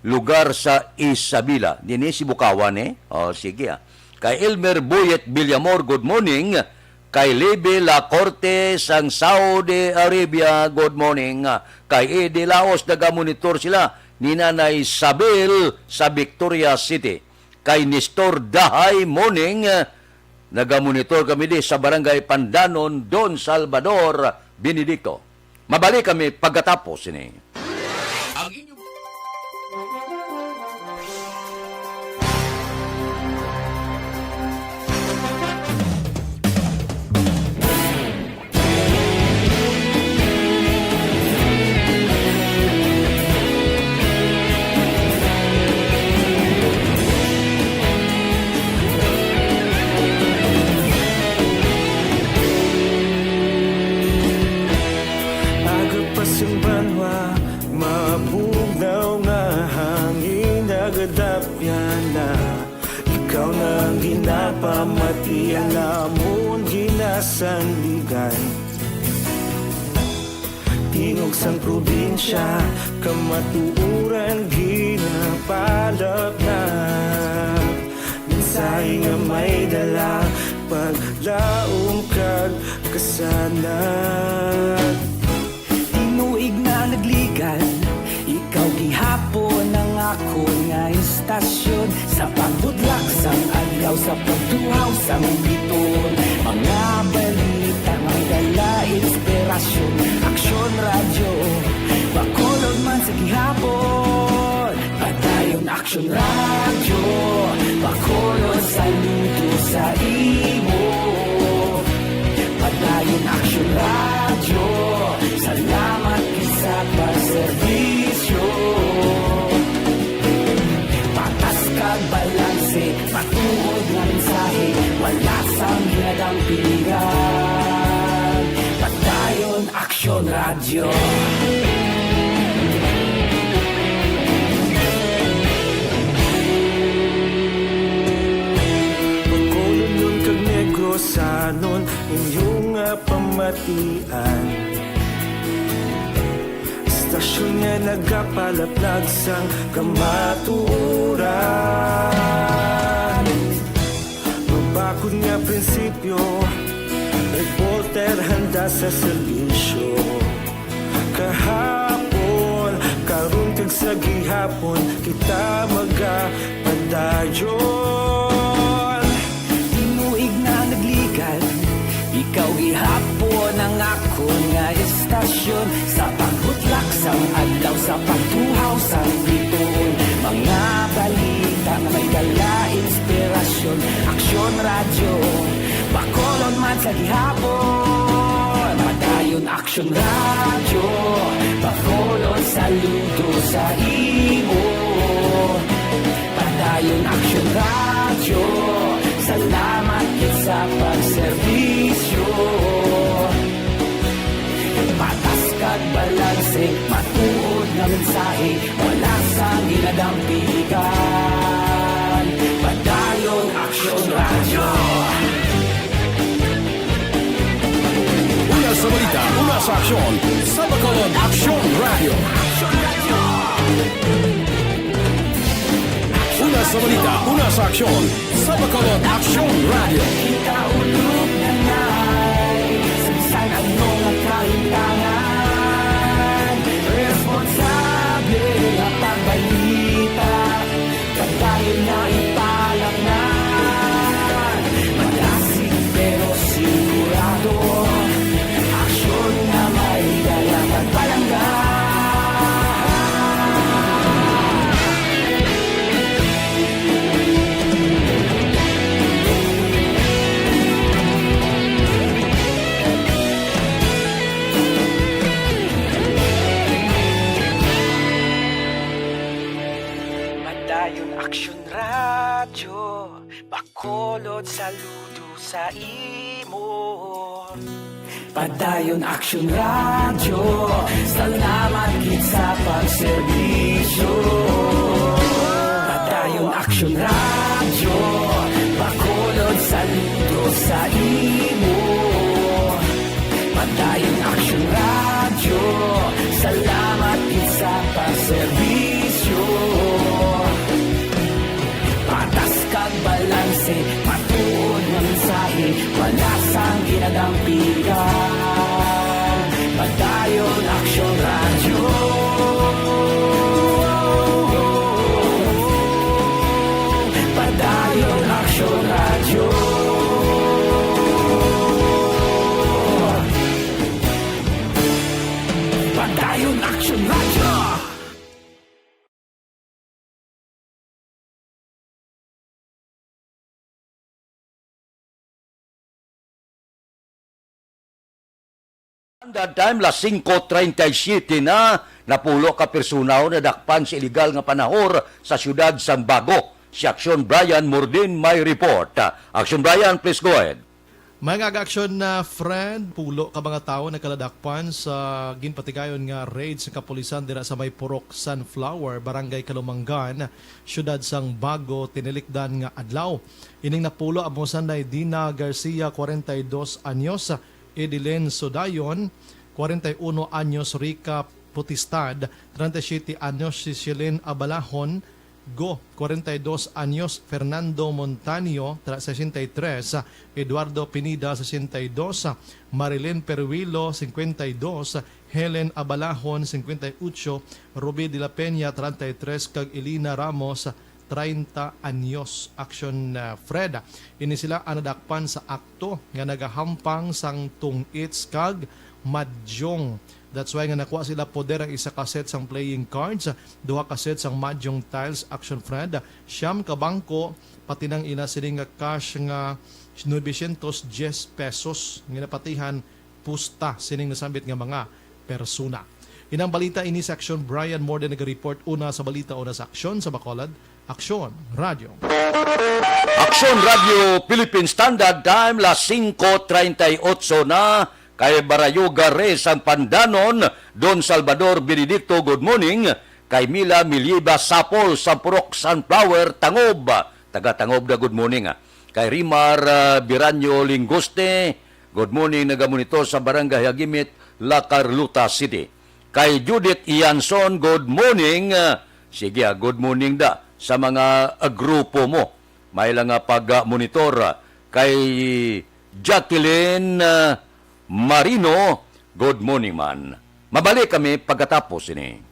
lugar sa Isabela. Dini si Bukawan, eh. Oh, sige, ah. Kay Elmer Boyet Villamor, good morning. Kay Lebe Lacorte sang Saudi Arabia, good morning. Kay Eddie Laos, nagamonitor sila ni Nanay Sabel sa Victoria City. Kay Nestor Dahay, morning. Nagamonitor kami di sa Barangay Pandanon, Don Salvador Benedicto. Mabalik kami pagkatapos sini. Ang inyong Aga pa sing banwa, mabugnaw nga hangin nagadapyan na. Ikaw na ang ginapamati, ang amon ginasandigan. Tingog sang probinsya, kamatuoran ginapalapnap. Mensahe nga may dala, paglaom kag kasanag. Tinuig na nagligad, ikaw gihapon ang akon nga istasyon. Sa pagbudlak sang adlaw, sa pagtuhaw sang bituon, mga balita may dala inspirasyon. Aksyon Radyo, Bacolod man sa gihapon. Padayon Aksyon Radyo, Bacolod, saludo sa imo. Padayon Aksyon Radyo, salamat gid sa pagserbisyo. Patas kag balanse, matuod nga mensahe, wala sang ginadampigan. Padayon Aksyon Radyo. Bacolodnon kag Negrosanon, inyo nga pamatian. Istasyon nga nagapalaplag sang kamatuoran. Mabakod nga prinsipyo, reporter handa sa serbisyo. Kahapon, karon kag sa gihapon, kita magapadayon. Tinuig na nagligad, ikaw gihapon ang akon nga istasyon. Sa pagbutlak sang adlaw, sa pagtuhaw sang bituon, mga balita nga may dala inspirasyon. Aksyon Radyo, Bacolod man sa gihapon. Padayon Aksyon Radyo, Bacolod, saludo sa imo. Padayon Aksyon Radyo, salamat gid sa pagserbisyo. Patas kag balanse, matuod nga mensahe, wala sang ginadampigan. Padayon Aksyon Radyo. Una sa balita, una sa aksyon, sa Bacolod Aksyon Radyo. Una sa balita, una sa aksyon, sa Bacolod Aksyon Radyo. Kita ulog na ngay, Bacolod, saludo sa imo. Padayon Aksyon Radyo, salamat gid sa pagserbisyo. Padayon Aksyon Radyo, Bacolod, saludo sa imo. Padayon Aksyon Radyo, salamat gid sa pagserbisyo. Patas kag balanse, matuod nga mensahe, wala sang ginadampigan. Padayon Aksyon Radyo. Padayon Aksyon Radyo. Padayon Aksyon Radyo. Standard Time, las singko treinta y siete na, napulo ka personaho nadakpan sa iligal nga panahor sa siyudad sang Bago. Si Aksyon Brian Mordin may report. Aksyon Brian, please go ahead. Mga aga-aksyon na, Fred, pulo ka mga tawo nagkaladakpan sa ginpatigayon nga raid sa kapulisan dira sa may Purok Sunflower, Barangay Calumanggan, siyudad sang Bago, tinilikdan nga adlaw. Ining napulo amo sanday Dina Garcia, kwarenta y dos anyos, Edilyn Sudayon, kwarenta y uno anyos, Rica Potestad, treinta y siete anyos, Cecilin Abalahon, Go, kwarenta y dos anyos, Fernando Montaño, tra-, sesenta y tres, Eduardo Pineda, sesenta y dos, Marilyn Peruilo, cincuenta y dos, Helen Abalahon, cincuenta y ocho, Ruby de la Peña, treinta y tres, kag Elina Ramos, treinta anyos. Action, uh, Fred. Ini sila ang nadakpan sa akto nga nagahampang sang tong-its kag madyong. That's why nga nakuha sila poder ang isa ka set sang playing cards, duha ka set sang madyong tiles, Action Fred, siyam ka bangko, pati nang ina sini nga cash nga novecientos diyes pesos nga napatihan pusta sining nasambit nga mga persona. Inang balita ini sa Aksyon, Brian Morden naga-report. Una sa balita, una sa aksyon sa Bacolod, Aksyon Radio. Aksyon Radio Philippine Standard Time, las singko treinta y ocho na, kay Barayuga Reyes ang Pandanon, Don Salvador Benedicto, good morning, kay Mila Miliba Sapol, Sampurok Sunflower, Tangob, taga Tangob na, good morning, ah. Kay Rimar, ah, Biranyo Lingoste, good morning, nagamonitor sa Barangay Hagimit, La Carlota City. Kay Judith Ianson, good morning. Ah, sige, ah, good morning da sa mga, ah, grupo mo. May lang nga pag-monitor, ah, kay Jacqueline, ah, Marino, good morning man. Mabalik kami pagkatapos ini.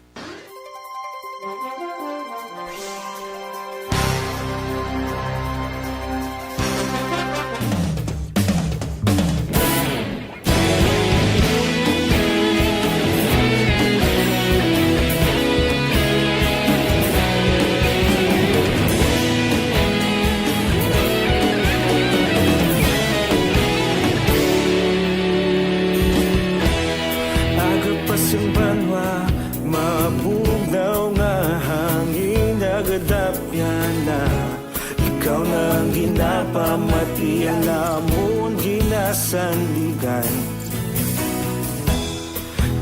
Aga pa sang banwa, mabugnaw nga hangin nagadapyan na. Ikaw na ang ginapamati, ang amon ginasandigan.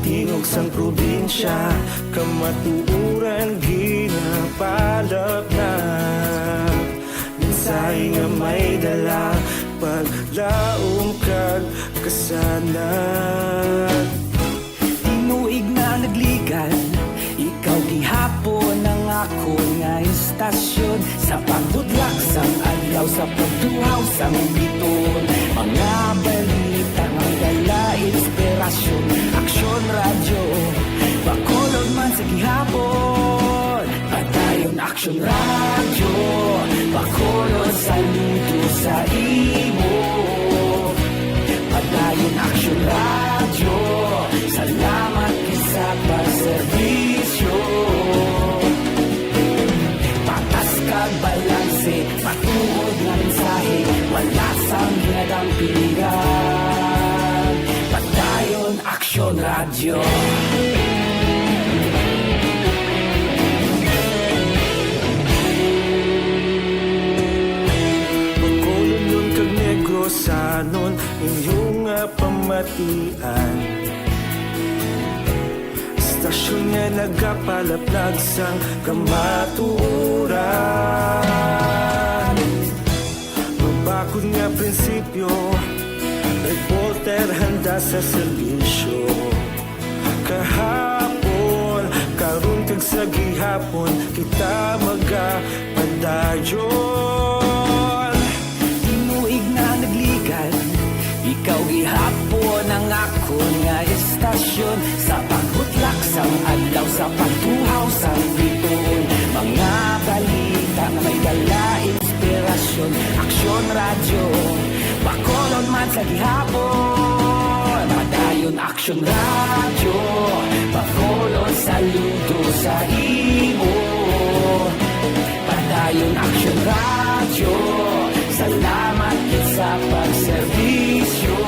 Tingog sang probinsya, kamatuoran ginapalapnap. Mensahe nga may dala, paglaom kag kasanag. Tinuig na nagligan, ikaw gihapon ang akon nga istasyon. Sa pagbudlak sang adlaw, sa pagtuhaw sang biton, mga balita nga dala inspirasyon. Aksyon Radyo, Bacolod man sa gihapon. Padayon Aksyon Radyo, Bacolod, saludo sa imo. Padayon Aksyon Radyo, salamat gid sa pagserbisyo. Patas kag balanse, matuod nga mensahe, wala sang ginadampigan. Padayon Aksyon Radyo. Inyo nga pamatian, istasyon nga nagapalaplag sang kamatuoran. Mabakod nga prinsipyo, reporter handa sa serbisyo. Kahapon, karon, kag sa gihapon, kita magapadayon. Tinuig na nagligan, ikaw gihapon ang akon nga istasyon. Sa pagbutlak sang adlaw, sa pagtuhaw sang bituon, mga balita nga may dala inspirasyon. Aksyon Radyo, Bacolod man sa gihapon. Padayon Aksyon Radyo, Bacolod, saludo sa imo. Padayon Aksyon Radyo, salamat gid sa pagserbisyo.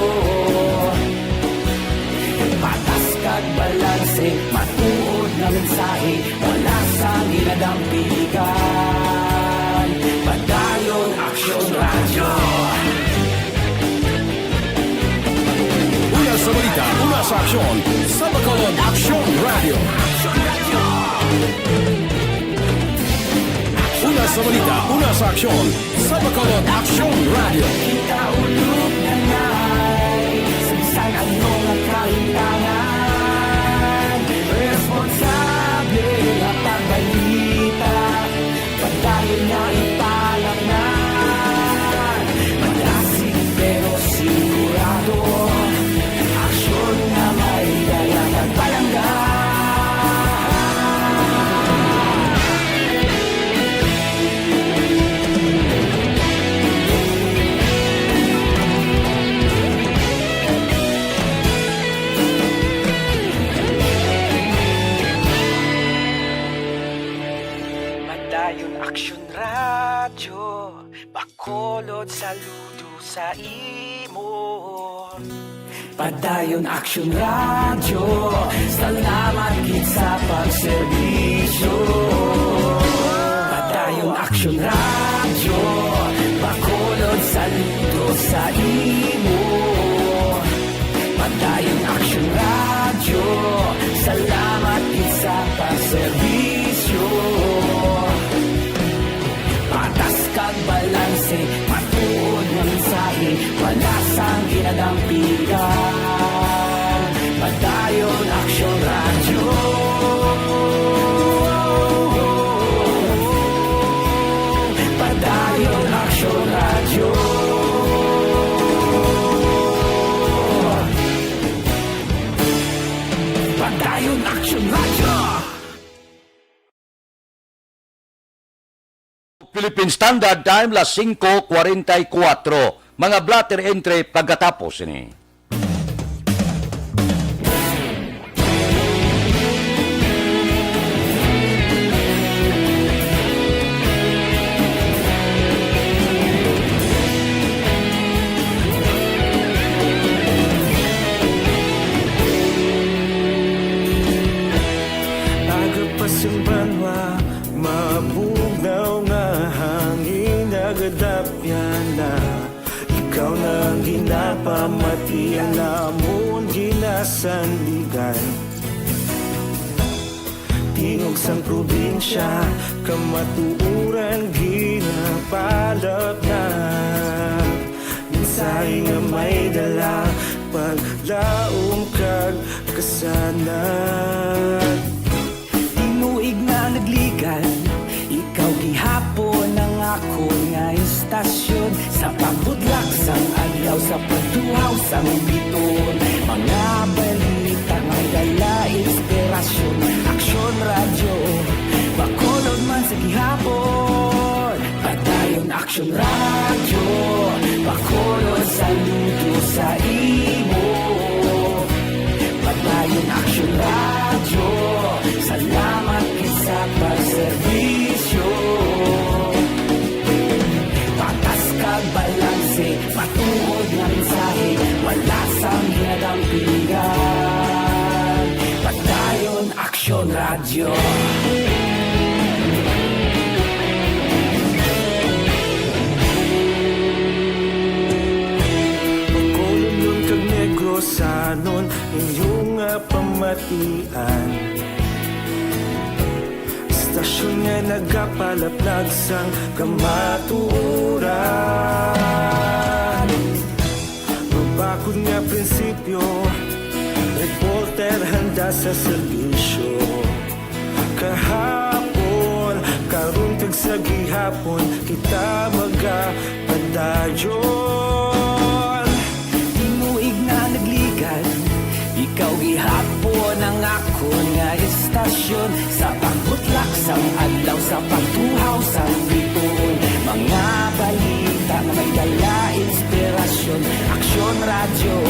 Patas kag balanse, matuod nga mensahe, wala sang ginadampigan. Padayon Aksyon Radyo. Una sa balita, una sa aksyon, sa Bacolod Aksyon Radyo. Una sa balita, una sa aksyon, sa Bacolod Aksyon Radyo. Kita ulog na ngay, sa bisan ano nga kalimtangan, responsable nga pagbalita. Padayon nga ipalaknag, madasig pero sigurado. Aksyon nga may dala kag palangga. Padayon Aksyon Radyo, Bacolod, saludo sa imo. Padayon Aksyon Radyo, salamat gid sa pagserbisyo. Padayon Aksyon Radyo, Bacolod, saludo sa imo. Padayon Aksyon Radyo, salamat gid sa pagserbisyo. Patas kag balanse, matuod nga mensahe, wala sang ginadampigan. Padayon Aksyon Radyo. Padayon Aksyon Radyo. Padayon Aksyon Radyo. Philippine Standard Time, las singko kwarenta y kuwatro. Mga blotter entry pagkatapos ini. Aga pa sang banwa, mabugnaw nga hangin nagadapyan na. Ikaw na ang ginapamatian namon ginasandigan. Tingog sang probinsya, kamatuoran ginapalapnag. Mensahe nga may dala, paglaom kag kasanag. Tinuig na nagligan, ikaw gihapon ang akon nga istasyon. Sa pagbutlak sang adlaw, sa pagtuhaw sang bituon, mga balita may dala inspirasyon. Aksyon Radyo, Bacolod man sa gihapon. Padayon Aksyon Radyo, Bacolod, saludo sa imo. Padayon Aksyon Radyo, salamat gid sa pagserbisyo. Patas kag balanse, matuod nga mensahe, wala sang ginadampigan. Padayon Aksyon Radyo. Bacolod Inyo nga pamatian, istasyon nga nagapalaplag sang kamatuoran. Mabakod nga prinsipyo, reporter handa sa serbisyo. Kahapon, karon, kag sa gihapon, kita magapadayon. Tinuig na nagligad, ikaw gihapon ang akon nga istasyon. Sa pagbutlak sang adlaw, sa pagtuhaw sang bituon, mga balita nga may dala inspirasyon. Aksyon Radyo,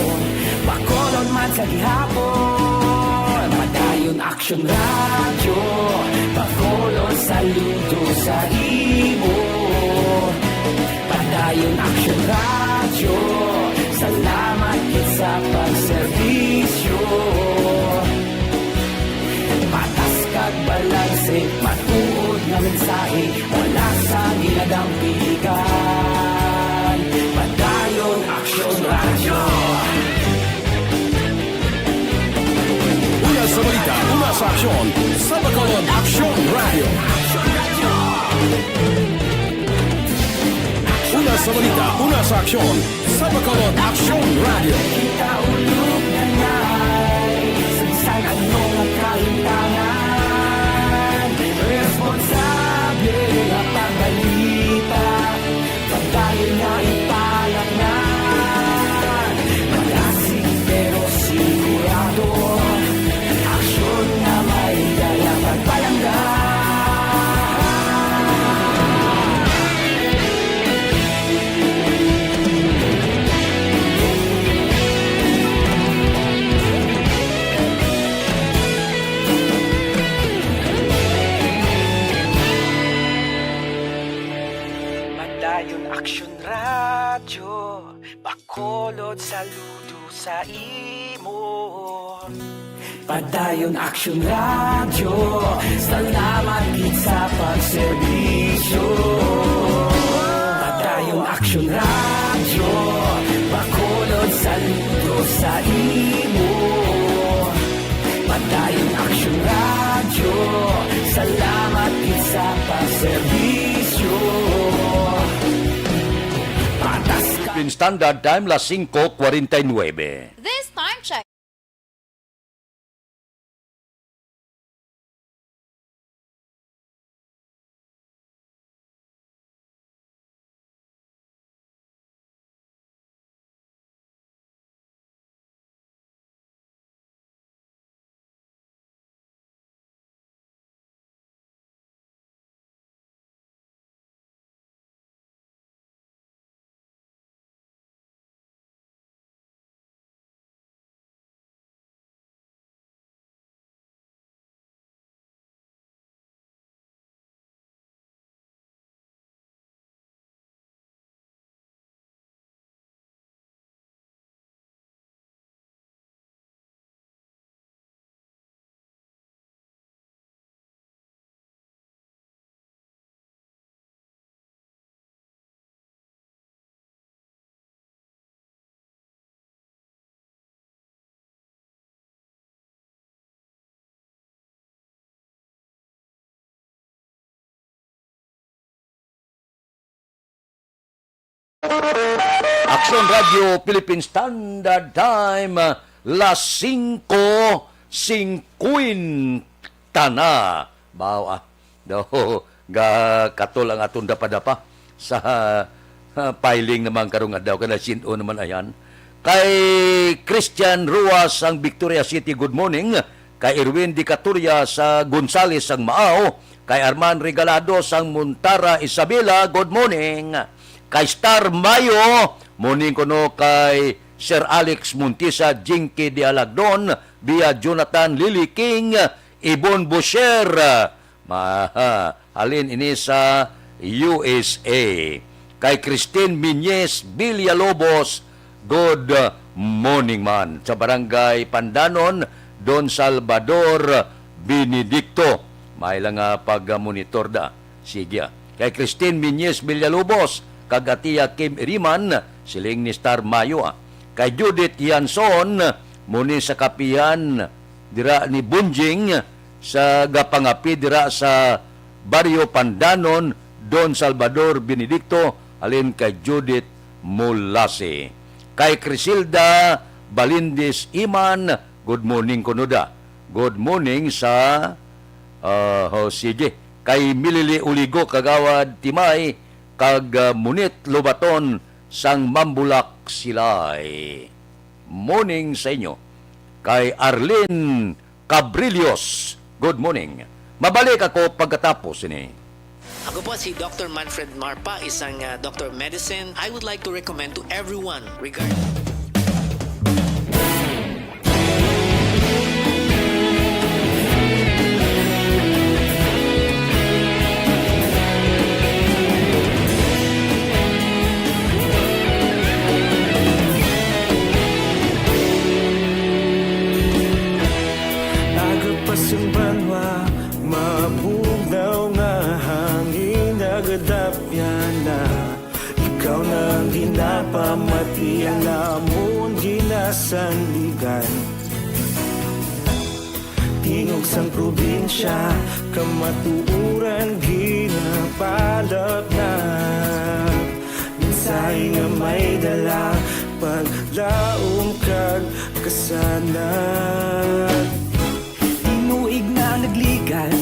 Bacolod man sa gihapon. Padayon Aksyon Radyo, Bacolod, saludo sa imo. Padayon Aksyon Radyo, salamat gid sa pagserbisyo. Patas kag balanse, matuod nga mensahe, wala sa ginadampigan. Padayon Aksyon Radyo. Una sa balita, una sa aksyon, sa Bacolod Aksyon Radyo. Una sa balita, una sa aksyon, sa Bacolod Aksyon Radyo. Kita ulog na ngay, sa bisan ano nga kalimtangan, responsable nga pagbalita. Pagdayon nga ipalangga, malasig pero sigurado. Aksyon nga may dala pagpalangga. Padayon Aksyon Radyo, Bacolod, saludo sa imo. Padayon Aksyon Radyo, salamat gid sa pagserbisyo. Padayon Aksyon Radyo, Bacolod, saludo sa imo. Padayon Aksyon Radyo, salamat gid sa pagserbisyo. Patas ka. Philippine Standard Time, las singko kwarenta y nuebe. This time check. Aksyon Radyo Philippine Standard Time, las singko singkwenta na. Baw, ah. Do, ga katol ang aton dapadapa sa, ah, filing naman karong adlaw, kay nasin-o naman ayan. Kay Christian Ruas ang Victoria City, good morning. Kay Erwin Dicaturia sa Gonzales ang Mao. Kay Arman Regalado sang Montara, Isabela, good morning. Kay Star Mayo, morning kuno kay Sir Alex Montisa, Jinky de Alagdon, via Jonathan Lily King, Ibon Bosher, ma-, ha, halin ini sa U S A. Kay Christine Miñez Villalobos, good morning man. Sa Barangay Pandanon, Don Salvador Benedicto. May lang nga pag-monitor da. Sige, ah. Kay Christine Miñez Villalobos, kag Atia Kim Iriman, siling ni Star Mayo, ah. Kay Judith Yanson, Muni sa kapihan dira ni Bunjing sa gapangapi dira sa Barrio Pandanon, Don Salvador Benedicto, halin kay Judith Mulasi. Kay Crisilda Balindis Iman, good morning, kuno da. Good morning sa, ah, oh, sige. Kay Milili Uligo, Kagawad Timay, kag, ah, Munit Lobaton sang Mambulak Silay. Morning sa inyo. Kay Arlene Cabrillos, good morning. Mabalik ako pagkatapos ini. Ako po si Doctor Manfred Marpa, isang, ah, Doctor of Medicine. I would like to recommend to everyone regarding Aga pa sang banwa, mabugnaw nga hangin, nagadapyan na. Ikaw na ang ginapamati, ang amon ginasandigan. Tingog sang probinsya, kamatuoran ginapalapnap. Mensahe nga may dala, paglaom kag kasanag. Tinuig na nagligan,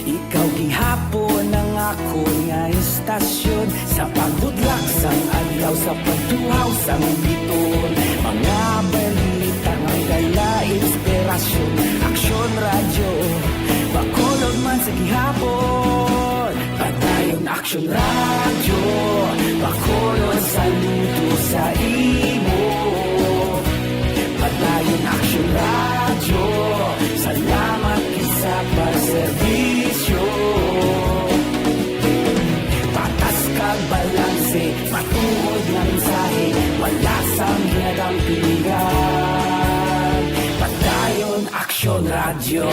ikaw gihapon ang akon nga istasyon. Sa pagbutlak sang adlaw, sa pagtuhaw sang biton, mga balita nga may dala inspirasyon. Aksyon Radyo, Bacolod man sa gihapon. Padayon Aksyon Radyo, Bacolod, saludo sa imo. Padayon Aksyon Radyo, salamat gid sa pagserbisyo. Patas kag balanse, matuod nga mensahe, wala sang ginadampigan. Padayon Aksyon Radyo.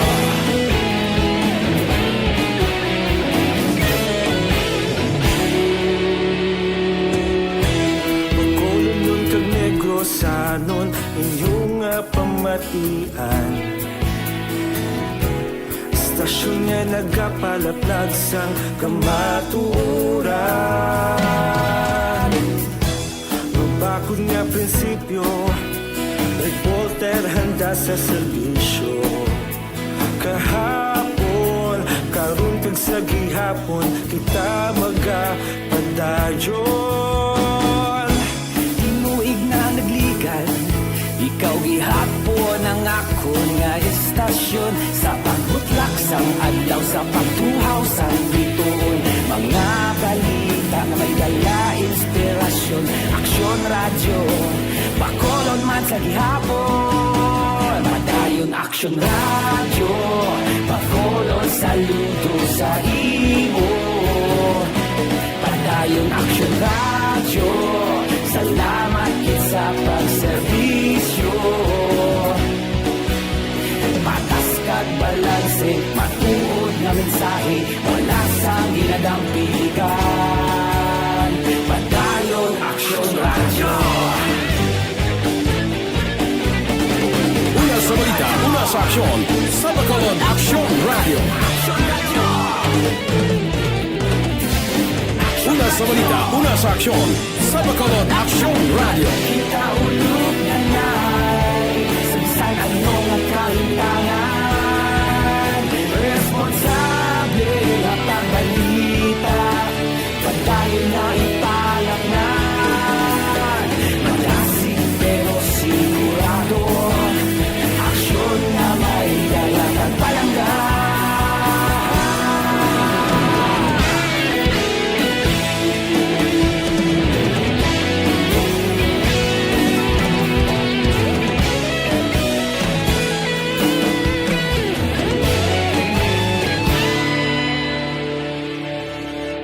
Bacolodnon kag Negrosanon, inyo nga pamatian. Istasyon nga nagapalaplag sang kamatuoran. Mabakod nga prinsipyo, reporter handa sa serbisyo. Kahapon, karon, kag sa gihapon, kita magapadayon. Tinuig na nagligan, ikaw gihapon ang akon nga istasyon. Sa pagbutlak sang adlaw, sa pagtuhaw sang bituon, mga balita nga may dala inspirasyon. Aksyon Radyo, Bacolod man sa gihapon. Padayon Aksyon Radyo, Bacolod, saludo sa imo. Padayon Aksyon Radyo, salamat gid sa pagserbisyo. Patas kag balanse, matuod nga mensahe, wala sang ginadampigan. Padayon Aksyon Radyo. Una sa balita, una sa aksyon, sa Bacolod Aksyon Radyo. Una sa balita, una sa aksyon, sa Bacolod Aksyon Radyo. Kita ulog na nay, sa bisan ano nga kahimtangan, responsable nga pagbalita. Padayon na ipalaknad, madasig pero sigurado, aksyon nga may dala kag palangga.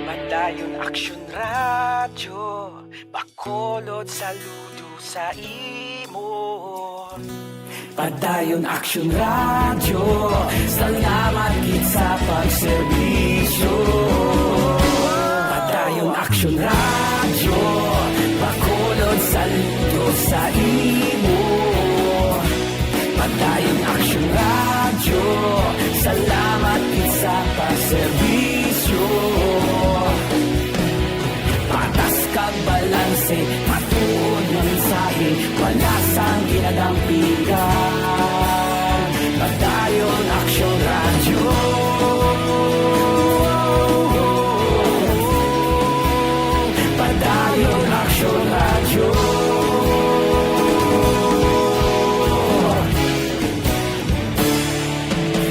Padayon Aksyon Radyo, Bacolod, saludo sa imo. Padayon Aksyon Radyo, salamat gid sa pagserbisyo. Padayon Aksyon Radyo, Bacolod, saludo sa imo. Kasi matuod nga mensahe, wala sang ginadampigan. Padayon Aksyon Radyo. Padayon Aksyon Radyo.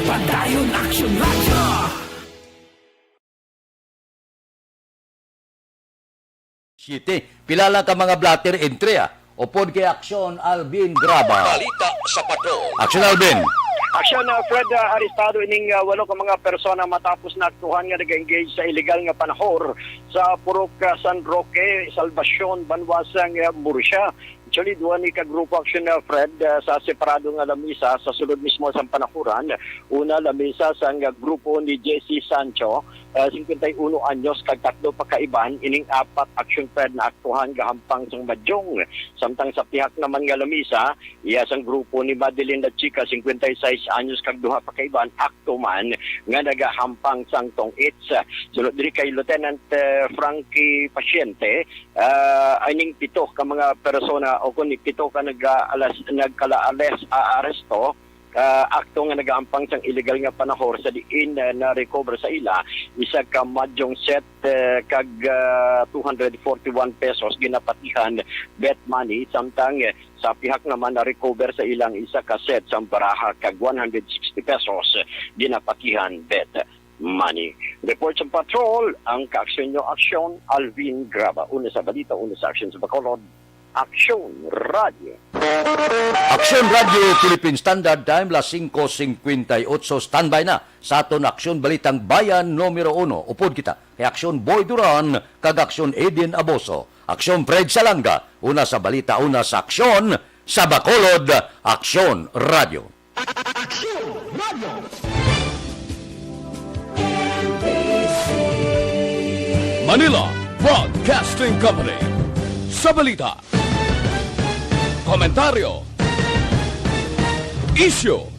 Padayon Aksyon Radyo. City. Pila lang ka mga blotter entry, ah. Upod kay Aksyon Alvin Graba. Balita sa Patrol. Aksyon Alvin. Aksyon, ah, Fred, ah, arestado ining, ah, walo ka mga persona matapos na aktuhan nga nag-engage sa illegal nga panahor sa Purok, ah, San Roque, Salvacion, banwa sang, ah, Murcia. Actually, duha ni ka grupo, Aksyon, ah, Fred, ah, sa separado nga lamisa sa sulod mismo sang panahuran. Una, lamisa sang, ah, grupo ni Jesse Sancho, ah, singkwenta y uno anyos, kag tatlo pa ka iban. Ining apat, Aksyon, Fred, naaktuhan gahampang sang madyong. Samtang sa pihak naman nga lamisa, iya sang grupo ni Madeline La Chica, singkwenta y seis anyos, kag duha pa ka iban, akto man nga nagahampang sang tong-its. Sunod diri kay Lieutenant, eh, Frankie Paciente, ah, ining pito ka mga persona o kun pito ka nag-, alas, nagkalaales, ah, aresto, ah, akto nga nagahampang sang illegal nga panahor sa diin, eh, na-recover sa ila isa ka madyong set, eh, kag, ah, two hundred forty-one pesos ginapatihan bet money, samtang, eh, sa pihak naman na-recover sa ilang isa ka set sang baraha kag one hundred sixty pesos ginapatihan bet money. Report sa Patrol, ang kaaksyon nyo, Aksyon Alvin Graba. Una sa balita, una sa aksyon sa Bacolod, Aksyon Radyo. Aksyon Radyo Philippine Standard Time, las singko singkwenta y otso. Standby na sa aton Aksyon Balitang Bayan numero uno. Upod kita kay Aksyon Boy Duran kag Aksyon Eden Aboso. Aksyon Fred Salanga, una sa balita, una sa aksyon, sa Bacolod, Aksyon Radyo. Aksyon Radyo. Manila Broadcasting Company. Sa balita, komentaryo, isyu,